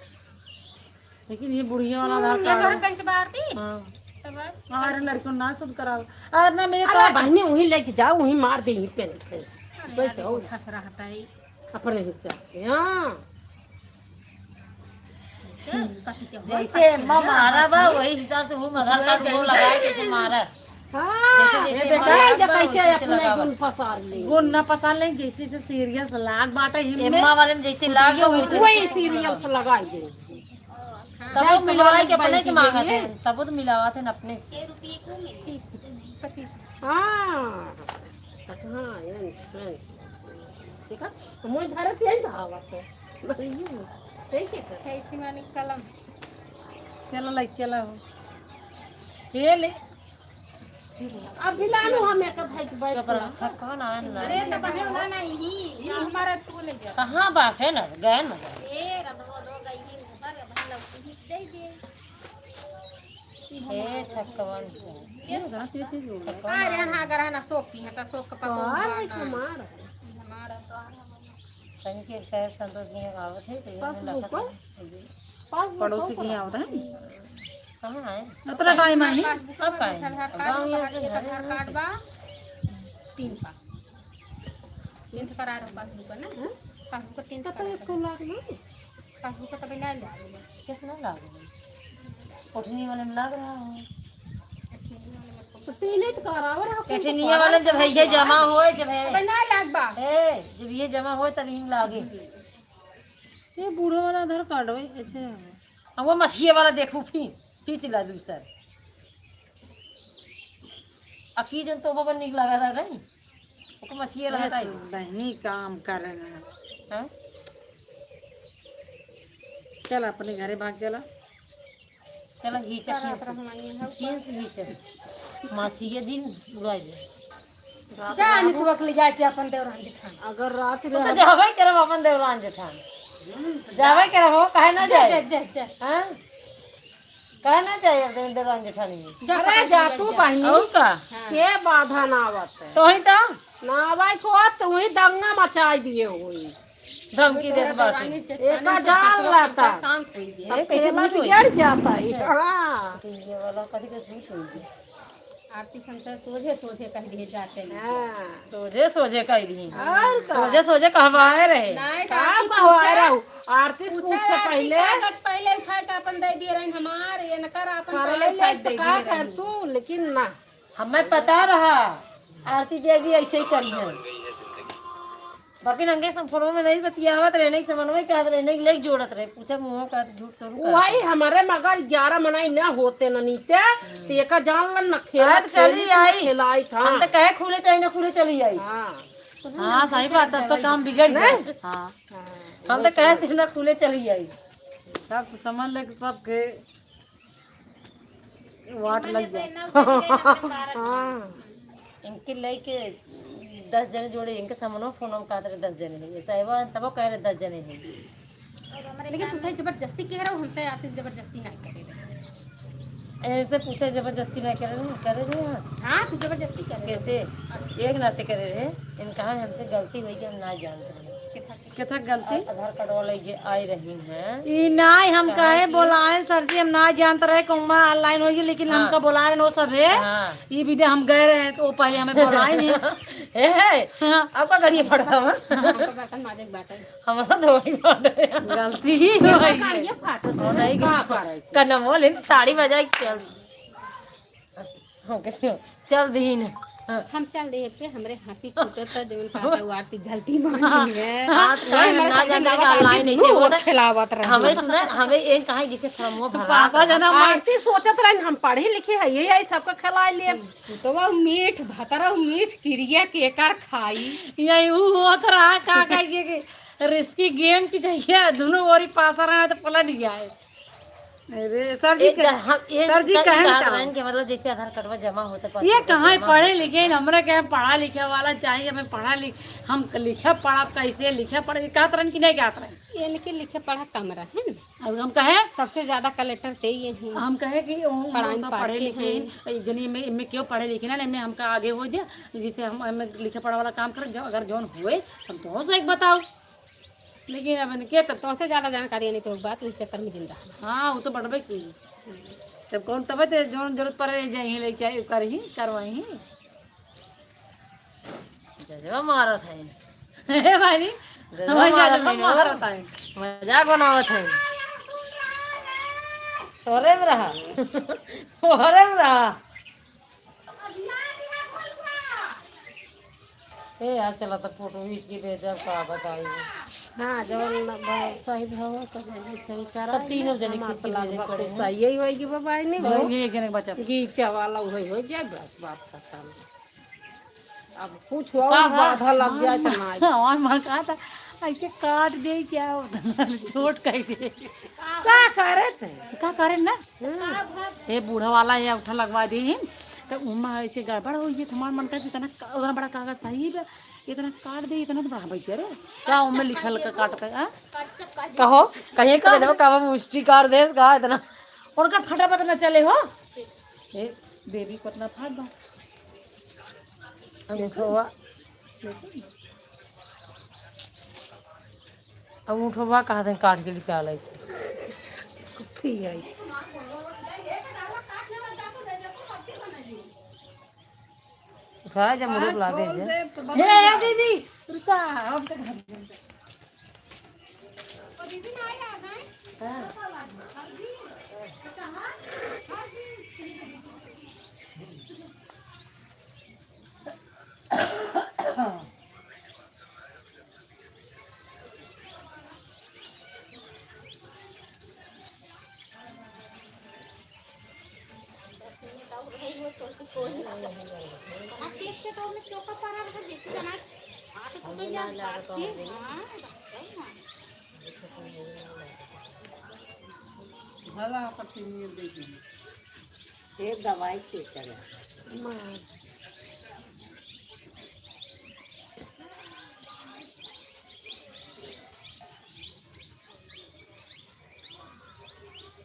लेकिन ये बुढ़िया वाला आधार ये कार्ड तोहरे है। बेंच बार दी? हाँ। तो बस। अरे लड़कों ना सब कराओ। अरे ना मेरे अरे पास बहनी वहीं लेके जाओ, वहीं मार दे, यहीं पेंच, पेंच। अरे बैठ यार, जाओ। देखो, फंस रहा था ये। अपने हिसाब से, हाँ। जैसे अम्मा मारा बा, वही हिसाब से वो आधार कार्ड वो लगाए, जैसे मारा। हाँ, जैसे, जैसे ये अम्मा देखा है, मारा बा, कैसे वैसे अपने लगावा। गुण पसार ले। गुण ना पसार ले, जैसे से सीरियस लाग बाटे, हिम्मे अम्मा वाले में जैसे लाग बा, वैसे वही सीरियस लगाई दे। तब वो मिलवाए के अपने से मांगत है, तब वो तो मिलावत है अपने से। हाँ। हाँ, ये, ये। देखा, मुँह धरत यही कहावत है। ठीक है, सर। कैसी मानी कलम? चलो, लाइक, चलो। ये ले। अब भी लानू हम एक भाई के बैठ चुप रहो, के। अच्छा, कौन आया ना? अरे, तो बने वाला नहीं, ये हमारा तू ले जा। कहाँ बात है ना? गए ना। ए, रंधवा दो गई ही, घर, अब हम लोग ही दे दे। ए छक्कवन। अरे हाँ, अगर है ना, सोख की है, तो सोख का पकौड़ा तोहार है कि हमार? हमार है, तोहार है। तनिके कहे संतोष जी आवत है, तो ये पासबुक लगा पर? पासबुक पड़ोसी पर? की आवत है? कहाँ है? उतना टाइम है? पासबुक अब पर काहे? बैठल है, अब गाँव कार्ड में में के आधार घर कार्ड है। बा, तीन पास। तीन ठो करा रहो पासबुक पर ना? हाँ? पासबुक पर तीन ठो तब तो करा एक रहो। को लाग ना। पासबुक का तबे ना लागे। कितना लाग रहा है? कोठनी वाले में लाग रहा है। तो तीन ही तो करावे रहो, कोठनिया वाले जब है ये जमा होए, जब है। अबे ना लाग बा। ए, जब ये जमा होए तब ही लागे। ये बूढ़े वाला आधार कार्ड है, अच्छा है। अब वो मछिए वाला देखू फिर, खींच ला दूसर। अकी जन तो बाबा निक लगा रहा नहीं। ओके मछिए रहा बस नहीं। बहनी काम करे ना। हाँ? चल अपने घरे भाग चला। चला ही चल, करत रह माई, हम खींच ही चल। माछिए दिन उड़ाई ले। जा निकुआ के ले जाके अपन देवरान जेठान। अगर रात वो में तो जावे करब अपन देवरान जेठान। जावे करब हो, काहे ना जा, जाए? जा, जा, जा। हाँ? काहे ना जाए अब देवरान जेठानी? जा अरे पकड़ जा के तू जा। बहनी। और का? हाँ। के बाधा ना आवत है? तो ही तो। ना आवाई को तो वही दंगा मचाई दिए हुई। धमकी देत बाटे। एका जान लाता। शांत होई गई। अब कैसे खेला झूठ होई? बिगड़ जाता है। हाँ। तो ये वाला कथी के झूठ होई गई? आरती हमसे सोझे सोझे कह दिए जा चली। हाँ। सोझे सोझे कह दिए। और का? सोझे सोझे कहवाए रहे। नहीं, तो का आरती कहवाए पूछा, रहू? आरती से पूछा पूछे आरती पहले। कागज पहले उठा के अपन दे दिए रही हमार, इनकर अपन पहले पहले उठा के तो दे का दिए कर रही। तू, लेकिन ना। हमें पता रहा, आरती देवी ऐसे ही करी है। बाकी नंगे सब फोनवा में नहीं बतियावत रहे, नहीं समन्वय कहत रहे, नहीं लेके जोड़त रहे। पूछा मुँह का झूठ करू का? वही हमारे मगर ग्यारह मनाई ना होते न नीते, तो एका जान लन न खेला आज चली खेली आई। खेलाई था। हम तो कहे खुले चाहे ना खुले चली आई। हाँ। हाँ, सही बात, तब तो काम बिगड़ गया। नहीं? हाँ। हाँ। हम तो कहे चाहे ना खुले चली आई। सब तो समझ ले कि सबके वाट लग जाए। हाँ। इनके लेके दस जने जोड़े, इनके समनो फोन में कहत रहे दस जने हैं। ऐसा है वो, तब वो कह रहे दस जने हैं। लेकिन तुझे जबरदस्ती कह रहा हूँ, हमसे आप इस जबरदस्ती नहीं करे रहे। ऐसे पूछे जबरदस्ती नहीं करे रहे, करे रहे हैं। हाँ, तू जबरदस्ती करे रहे। कैसे? एक नाते करे रहे, इनका हमसे गलती हुई कि हम ना जानते रहे। कितना केथा गलती? आ-, आधार कार्ड वाले जे आए रही हैं। ई नाई, हम कहे कि बोलाए, सर जी, हम ना जानत रहे, कौमा online होई, लेकिन हाँ। हमका बोलाए रहे, वो सब है। हाँ। ई विद्या हम गए रहे, तो वो पहले हमें बोलाए नहीं। हे, हे, हाँ। आपका गाड़ी फटा हुआ। हमको बर्तन माजे के बाटे। हमारा तो वही बाटे। गलती ही ये होई। गाड़ी ये फाटत है, और नहीं का करे? कनमो लेन साड़ी बजाई के चल। हम कैसे चल दीन। हाँ। हम चल रहे पे हमरे हँसी छूटत है, जवन कहता वो आरती गलती मानी है। हाँ, तो वही हम ना जाने का line ऐसे होता। खिलावत रहे। हमें सुना, हमें एक कहा जिसे फॉर्म वो भरा पासा था। जना आरती सोचत रहन हम पढ़े लिखे है, यही आई सबका खिला लिए। तो वो मीठ भतरा, वो मीठ किरिया के कर खाई। यही वो होत रहा, का कह के, के risky game की जइया, दोनों ओरी पासा रहा तो पलट जाए। अरे, सर जी एक कह-, ग-, हम, एक सर जी कह-, कहे ना कहत का? रहन के मतलब जैसे आधार कार्डवा जमा होता, ये पासबुक कहाँ जमा पढ़े होता। लिखे हैं? हमरा के पढ़ा लिखे वाला चाहिए, हमें पढ़ा लिख-, हम लिखे पढ़ा कैसे, लिखे पढ़े, ये कहत रहन कि नहीं कहत रहन? ये इनके लिखे पढ़ा कम रहन। अब हम कहे, सबसे ज्यादा कलेक्टर ते ये हैं। हम कहे कि वो पढ़ाई तो पढ़े पाछे लिखे हैं। हैं, जनी में, में क्यों पढ़े लिखे ना, इनमें हमका आगे हो दिया, जिसे हम, हमें लिखे पढ़े वाला काम कर, जो अगर जौन हुए, हम तो से एक बताओ। लेकिन अब इनके तब तो से ज्यादा जानकारी नहीं, तो एक बात, इस चक्कर में जिंदा है। हाँ, वो तो बढ़बे की। तब कौन, तबे ते जौन जरूरत पड़े, जाई लेके आई, कर ही, करवाई ही। जजवा मारत है। हे भाई, जजवा हमारे मारत जजवा है, मारत है। मजाक बनावत है। तोरे में रहा। तोरे में रहा। ए यार, चला तो फोटो खींच के भेजब, का बताई। हाँ, जवन न भ-, सही भव तो जल्दी सही करा। तब तीनों जने हमार खींच के तो भेजे लगभग पड़े हैं। सही ही होई कि बाबा, नहीं हो। ये एक जने के बचा। गीचा वाला उहे हो जाए, बस बात खत्म। अब कुछ और का बा? बाधा लग जाए तो ना। हमार मन कहा था, ऐसे काट दे क्या होता? चोट कह दे। का करे थे? का करे ना? हम्म। ये बूढ़ा वाला ये उठा लगवा दे ही, तो उमा ऐसे गड़बड़ हो गई। तुम्हार मन का इतना का-, उतना बड़ा कागज था ही बे, इतना काट दे, इतना तो बड़ा भाई रे। का उमा लिखल का काट का, आ? कहो, कहीं का जब का मुष्टि काट दे, का इतना? उनका फटा पता न चले हो। ए, देवी को इतना फाड़ दो। अंगूठवा। अंगूठवा कहाँ से काट के निकाले? कुत्ती आई। उठा जा, मुरुक ला दे जे। हे, ए दीदी, रुका, हम तो घर में। हाँ। भला ओकर चीनी दे दी। ये दवाई के करे। माँ।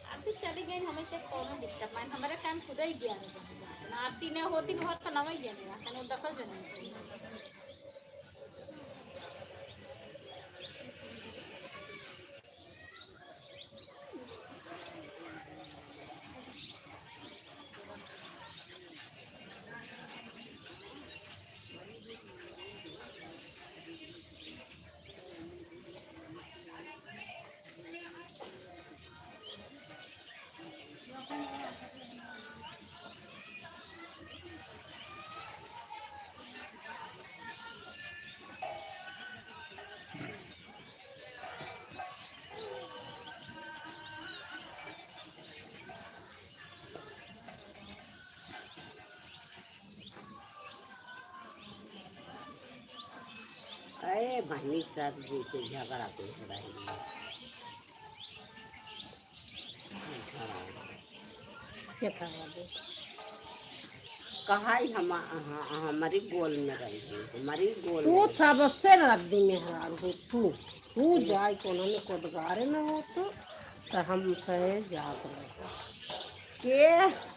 आरती चली गई, हमें से कोनो दिक्कत नहीं, हमारे टाइम खुद ही गया रहे। ना आरती ने होती बहुत तो नवा ही गया रहे, कहीं दसों जने। अरे बहनी सब जैसे झगड़ा करत रही। झगड़ा। के था बाबू? कहा ही हम, ह-, हमारी गोल में रही, हमारी गोल तू में। सबसे रद्दी मेहरारू हो तू। तू जाए कोनो में कोदगारे न हो तो, तो हम सहे जात रहे। के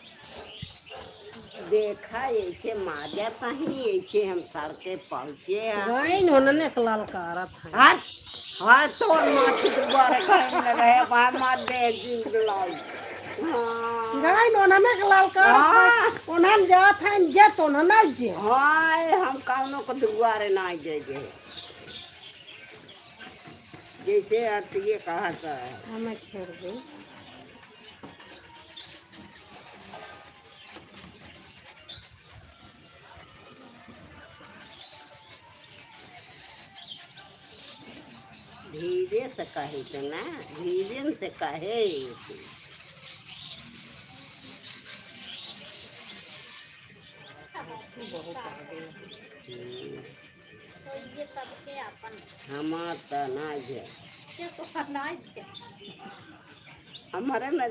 देखा, ऐसे माजा तही, ऐसे हम सड़के पहुँचे हैं। गाइन होने ने एक ललकारत है। हट, हट, तोर माँ की दुआरे कहीं न रहे, भाई मार दे, जिन बुलाई। हाँ। गाइन होने ने एक ललकारत है। हाँ। उन्हन जात हैं, जे तो उन्हन ना जे। हाँ, हम कौनो को दुआरे ना जे, जे। जैसे आती है, कहा था। हमें छोड़ दे। धीरे से कहे के ना, धीरे से कहे। बहुत आगे। हम्म। तो ये सबके अपन। हमार त अनाज है। ये तो अनाज है। हमारे में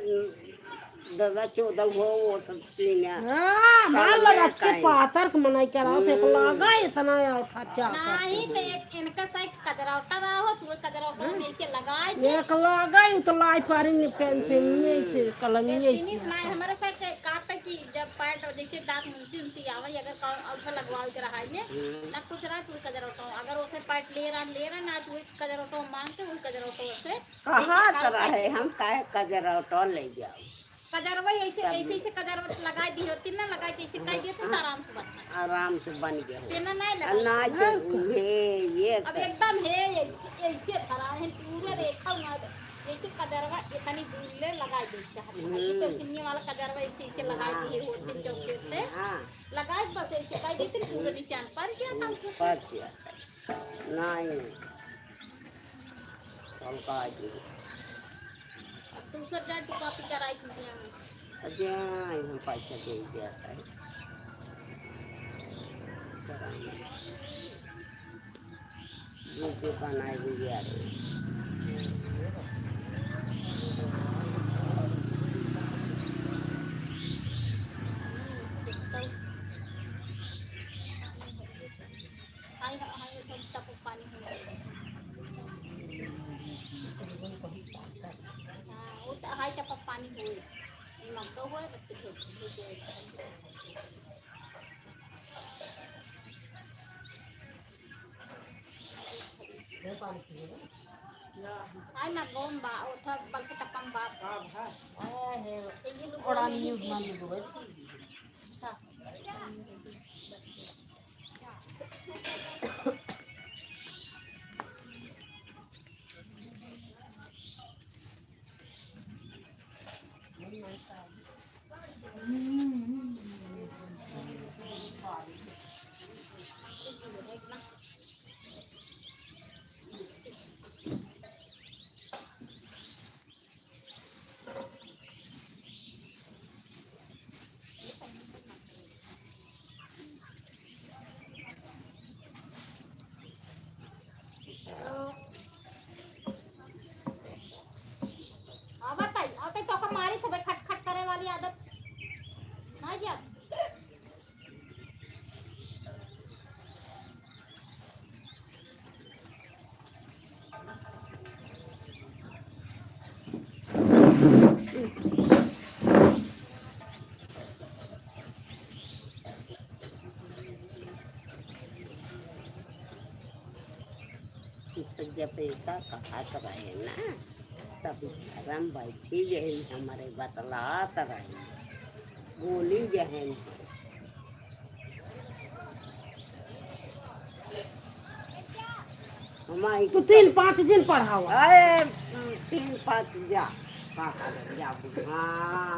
दादा चोदौ हो, वो सब पीना। हाँ, मान लो, कलमे रच्चे काई। पातर के मनई कराओ, तो एक हम्म। लागा इतना यार खर्चा नहीं, करते तो हैं। एक इनका साइड कजरौटा रहा हो, तो वो कजरौटा हाँ। में इसे लगाए थे। एक लागा, वो तो लाई पारी ने पेंसिल, ये से कलम, ये पेंसिल से। नहीं, हमारे साथ से कहा था कि जब पैंट और जैसे दांत मुंशी उनसे आवे, अगर कौन अल्फा लगवाओ के रहा है, हम्म। ना कुछ रहा, तो वो कजरौटा, अगर उसे पैंट ले रहा, ले रहा ना, तो वो कजरौटा मांग के, वो कजरौटा से कहा तो रहे, हम काहे कजरौटा ले जाओ? कजरवा ऐसे, ऐसे, ऐसे कजरवा लगाई दी होती ना, लगाई दी, ऐसे कह दिए तो आराम से बनता। आराम से बन गया हो। तेना नहीं आ, लगा ना दी। तो उहे, ये अब सब। एकदम है, ऐसे, ऐसे धरा है, पूरा रेखा हुआ है। जैसे कजरवा इतनी दूर ले लगाई दे चाहते हैं। हम्म। ये तो सिन्नी वाला कजरवा ऐसे, ऐसे लगाई दी है, होते चौके से। हाँ। लगाई बस ऐसे कह देते, पूरा निशान पड़ गया था उसको। पड़ गया था। नहीं। चल का जी। अब दूसर जाए तो कॉपी कराई दुनिया में। अच्छा, हम पैसा दे दिया था। कराएंगे। ये जो बनाए हुए आ रहे हैं। हाय, हाय, एकदम टपक पानी होई। हाँ, वो तो हाय टपक पानी होई। ये मग्गा हुआ है, बस भेज, भेज दे। हाय मग्गा बा, वो था बल्कि टपम बा। हाँ, हाँ। ये लोग ओड़ा बोले नहीं कि उठा, ये लोग बैठ। हाँ। आवत आई, आवत आई, तोका मारी सबे खट खट करे वाली आदत ना जा। तो जब ऐसा कहत रहे ना, तब घरम बैठी रही, हमरे बतलात रही, बोली जहन। हमारी तू तीन पाँच दिन पढ़ावा। अरे, तीन पाँच जा, का करब, जा, हाँ।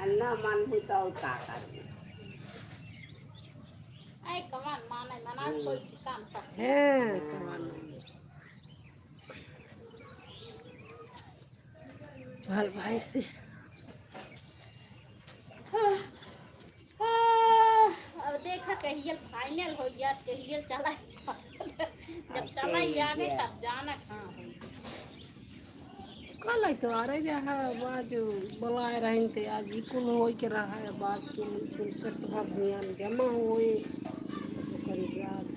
ना मानबू तो का करबू? आई कमान माने, मना हम्म। कोई काम कर। हैं, कमान माने। भल भाई से। हाँ, हाँ, अब देखा कहियल final हो गया, कहियल चला। जब चला ही जाने तब जाना कहाँ हो। कल तो आ रहे रहा, आज बुलाए रहन ते, आज ई कुल होई के रहा है, बात कुल, कुल कट भाग नियम जमा होए, ओकरे बाद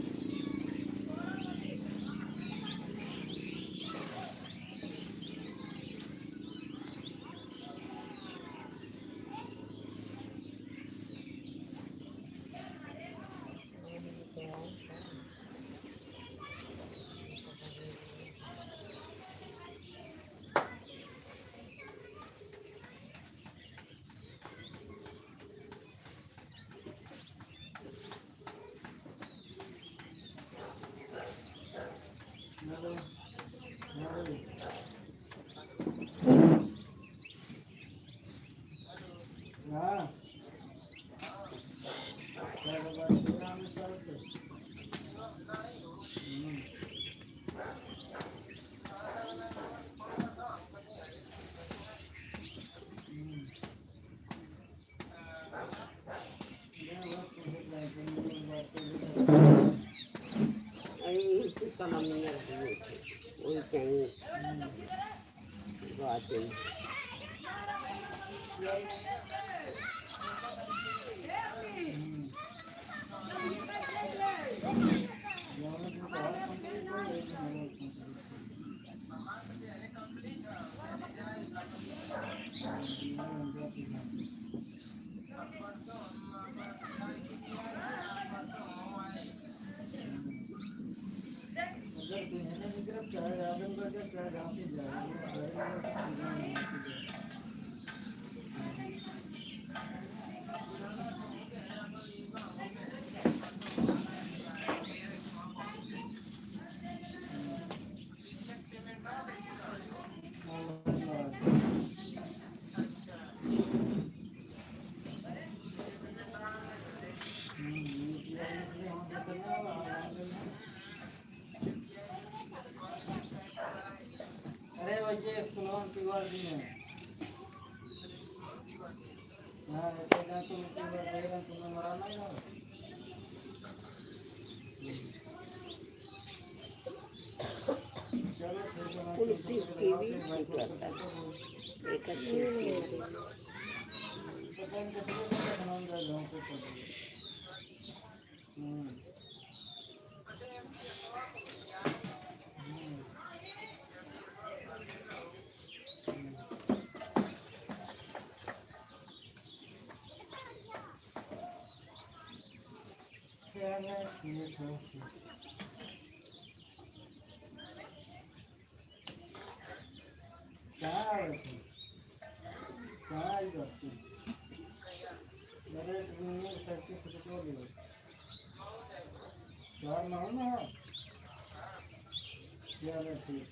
अरे, इसकी कलम में लगी हुई थी, वही चाहिए। बात है। अरे भैया, एक सुनो, हम पीवा दी है। हाँ, ऐसे ना तुम पीवा दे रहे, तुम्हें मरा नहीं ना। चलो, ठीक है, मैं कुल टी-, टीवी ठीक लगता है। एक टीवी नहीं आ रही। पता नहीं कितने बजे बनाऊंगा, गाँव पे पहुंच गए। हम्म। हम्म। चलो, ठीक है। कहाँ आवे थे? कहाँ आई बात थी? अरे, तुमने सर्टिफिकेट वो ले। चार महीने है? चलो, ठीक।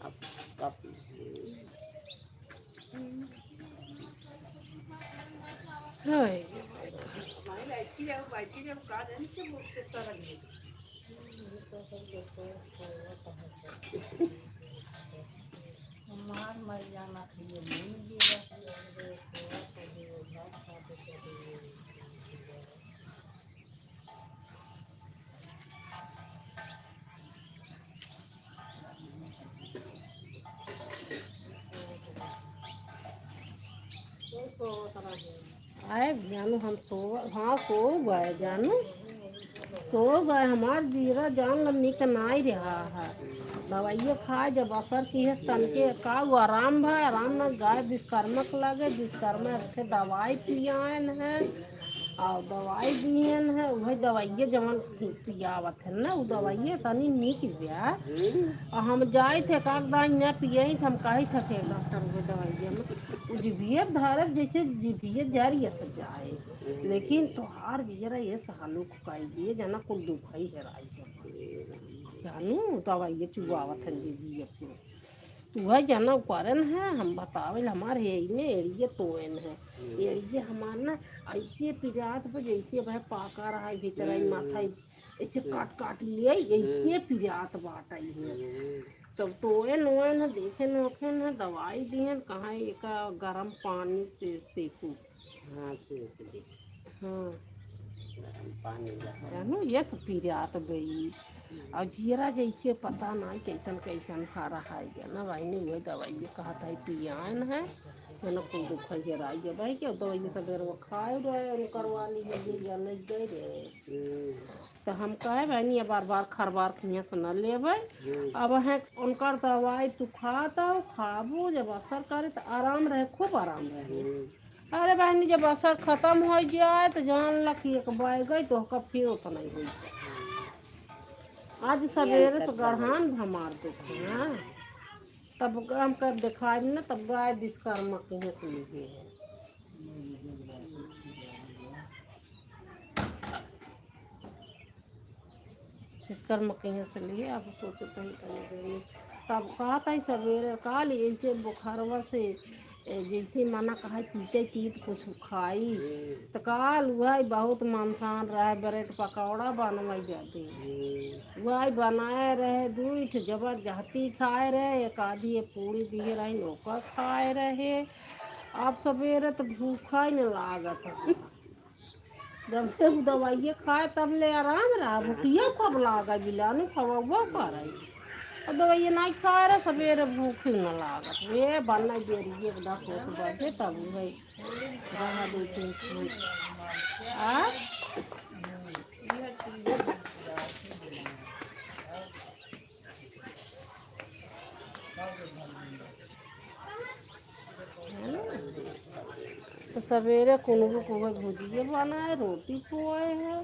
अब कब हाय। हमार मर जाना था, ये नहीं गिरा। आए जानू, हम सो, हाँ, सो गए जानू, सो गए। हमार जीरा जान ला निक नाई रहा है। दवाइये खाए, जब असर किहे तनके का उ आराम भा, आराम ना। गाय विश्वकर्मा के लगे, विश्वकर्मा एक ठे दवाई पियाएन है, और दवाई दिहन है, उहे दवाइये जवन पि-, पियावत है ना, उ दवाइये तनी निक बा। हम्म। और हम जाइत है, एक आध दाई ना पियई, त हम कहित है के डॉक्टर, उहे दवाइये में उ जिभिये धरत, जैसे जिभिये जरिये से जाए। हम्म। लेकिन तोहार जियरा ये सालू को कही दिए, जना कुल दुख ही हेराई है। जानू, दवाइये चुआवत है जिभिये पूरा। तू है जना उ करेन है, हम बतावेल, हमार हे ही में एड़िए तोएन है। हम्म। एड़िए हमार ना ऐसे पिरात बा, जैसे भाई पाका रहा है भीतर आई हम्म। माथा ऐसे हम्म। काट काट लिए, ऐसे हम्म। पिरात बाटई है। हम्म। तब तोएन ओएन है, देखेन ओखेन है, दवाई दिहन, कहाँ एका गरम पानी से सेकू। हाँ, सेक दे। हाँ। गरम पानी लगा। जानू, ये सब पिरात बई। और जियरा जैसे पता ना कैसन कैसन फरा है गया ना बहिनी, वही दवाई कहत है पियान है, जना कुल दुख है जराई जब है कि दवाई सब बेर वो खाए रहे, उनकर वाली है, ये या नहीं गए रहे। तो हम कहे बहिनी, अब बार बार खरबार किहाँ से न लेबै। अब है उनकर दवाई तू खात हो, खाबू, जब असर करे तो आराम रहे, खूब आराम रहे। अरे बहिनी, जब असर खत्म हो जाए तो जान ल कि एक बैग है तो ओकर फिर उतना ही होई। आज सवेरे से गढ़ान भमार दुख है, हाँ। तब हम कब दिखाई न, तब गाय विश्वकर्मा किहाँ से लिए है। विश्वकर्मा किहाँ से लिए, अब सोचत हई तनी देर में। तब कहत हई सवेरे काल ऐसे बुखारवा से, ए, जैसे मना कहा तीते तीत कुछ खाई। तो काल वही बहुत मनसान रहे, ब्रेड पकौड़ा बनवाई जाते। वही बनाए रहे, दुई ठे जबरदस्ती खाए रहे, एक आधी ये पूरी दिए रही, ओकर खाए रहे। अब सवेरे तो भूखा ही न लागत है। जब से उ दवाइये खाए तब ले आराम रहा, भूखिया कब लागे, बिलानी खवबो करे। और दवाइये नहीं खाए रहे, सवेरे भूख ही न लागत। ये बनना देरी, एक दस एक बजे तब उहे रहा दो तीन मिनट। आ? है ना? तो सवेरे कुनबू कुबे भुजिए बनाए, रोटी पोए है,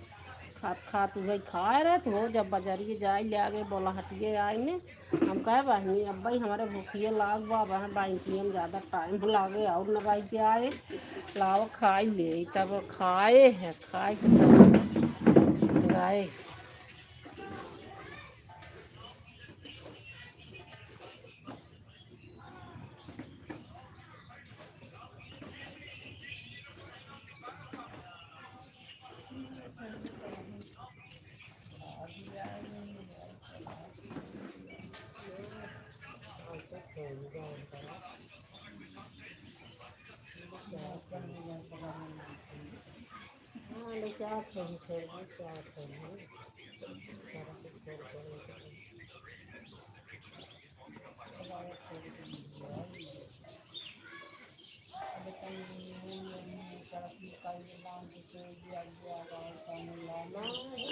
खात खात उहे खाए रहे। तो जब बजरिए जाए ले आगे बोला हटिए आए ने, हम कहे बहिनी अब भाई हमारे भूखिए लाग बा, अब हम बैंकिए में ज़्यादा टाइम लागे और न रह जाए, लाओ खाई ले। तब खाए है, खाए के तब गाए।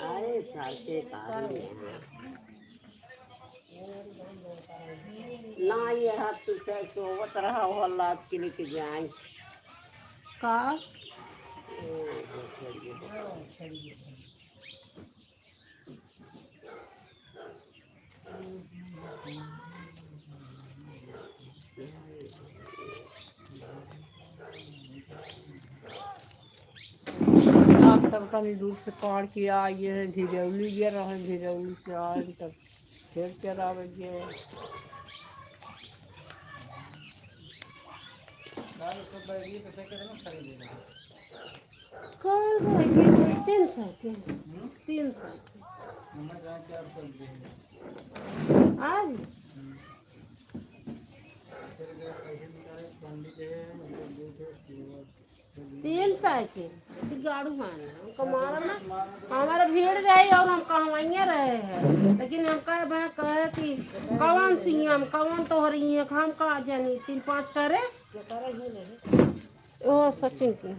अरे साथे पारी ना, ये हाथ तुझसे सोवत रहा हो, लाद के लेके जाए। का? अब तक तनी दूर से काट के आए हैं, धिरौली ये रहे, धिरौली से आए तब फिर चरावे गए। कल भाई ये तीन सौ के, तीन सौ के। आज तीन सौ के, गाड़ू है ना, हमको मारा ना, हमारा भीड़ रही और हम कहवाइए रहे हैं, लेकिन हम कहे, भाई कहे कि कौन सीएम, कौन तोहरी है, हम का जानी, तीन पाँच करे। ओ सचिन की है।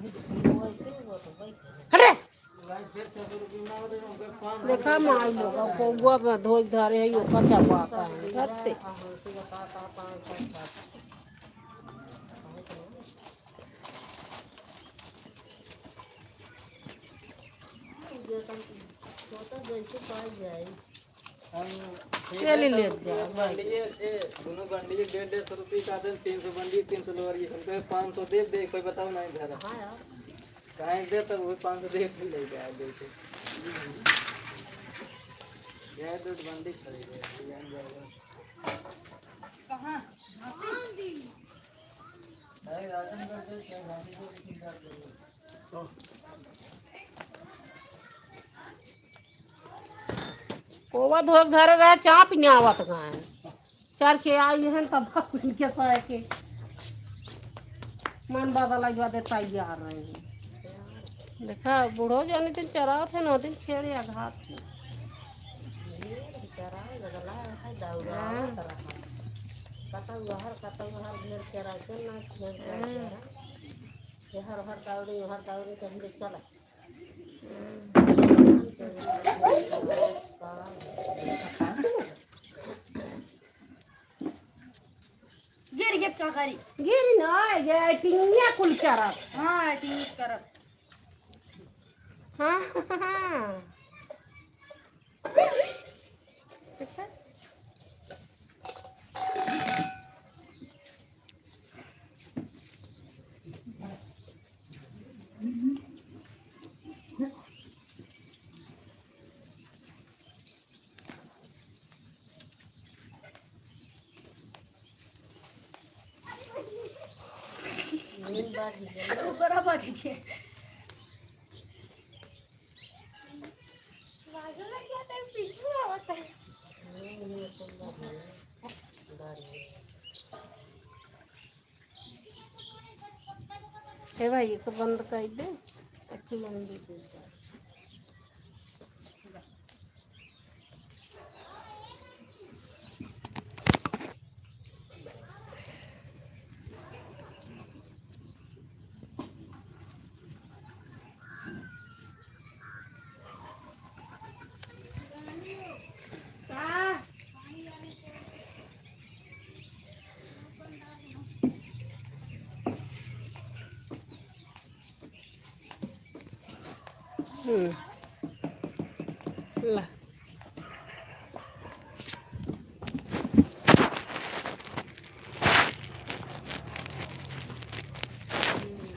हटे। देखा माई लोग, कौआ में धोई धारे है, ओका चबाता है। हटे। हम के ले लेत जा, दोनों बंडी, ए, दोनों बंडी डेढ़ डेढ़ सौ रुपये का देन, तीन सौ बंडी, तीन सौ लोअर, ये हमको पाँच सौ दे दे, कोई बताओ नहीं धरा। हाँ यार। काहे दे तब वो पाँच सौ दे, ले जा, दे दे। ये दो बंडी खरीदे, ये जाएगा। कहाँ? झांसी? नहीं, राजनगढ़ से, क्या झांसी से लेकिन क्या करेंगे? कोवा धोक धरे रहे, चाप नहीं आवत गाय। चर के आई हन तब इनके सह के मन बदल बदे तैयार रहे हैं। देखा, बूढ़ो जाने दिन चरावत है, नौ दिन छेड़ या घात है। दौड़ा हाँ। कतौ हर, कतौ हर, ढेर चरा के ना, ढेर चरा हाँ। के। ये हर, हर दौड़ी, हर दौड़ी, कहीं ले चला। गिर गया का करी? गिर ना, ये टिंगिया कुल चरत। हाँ, टिंगिया करत। हाँ, हाँ, हाँ। ऊपर आ बाजी के। हे भाई, एक बंद कर दे, एक लंबी दे दे। हम्म। ला।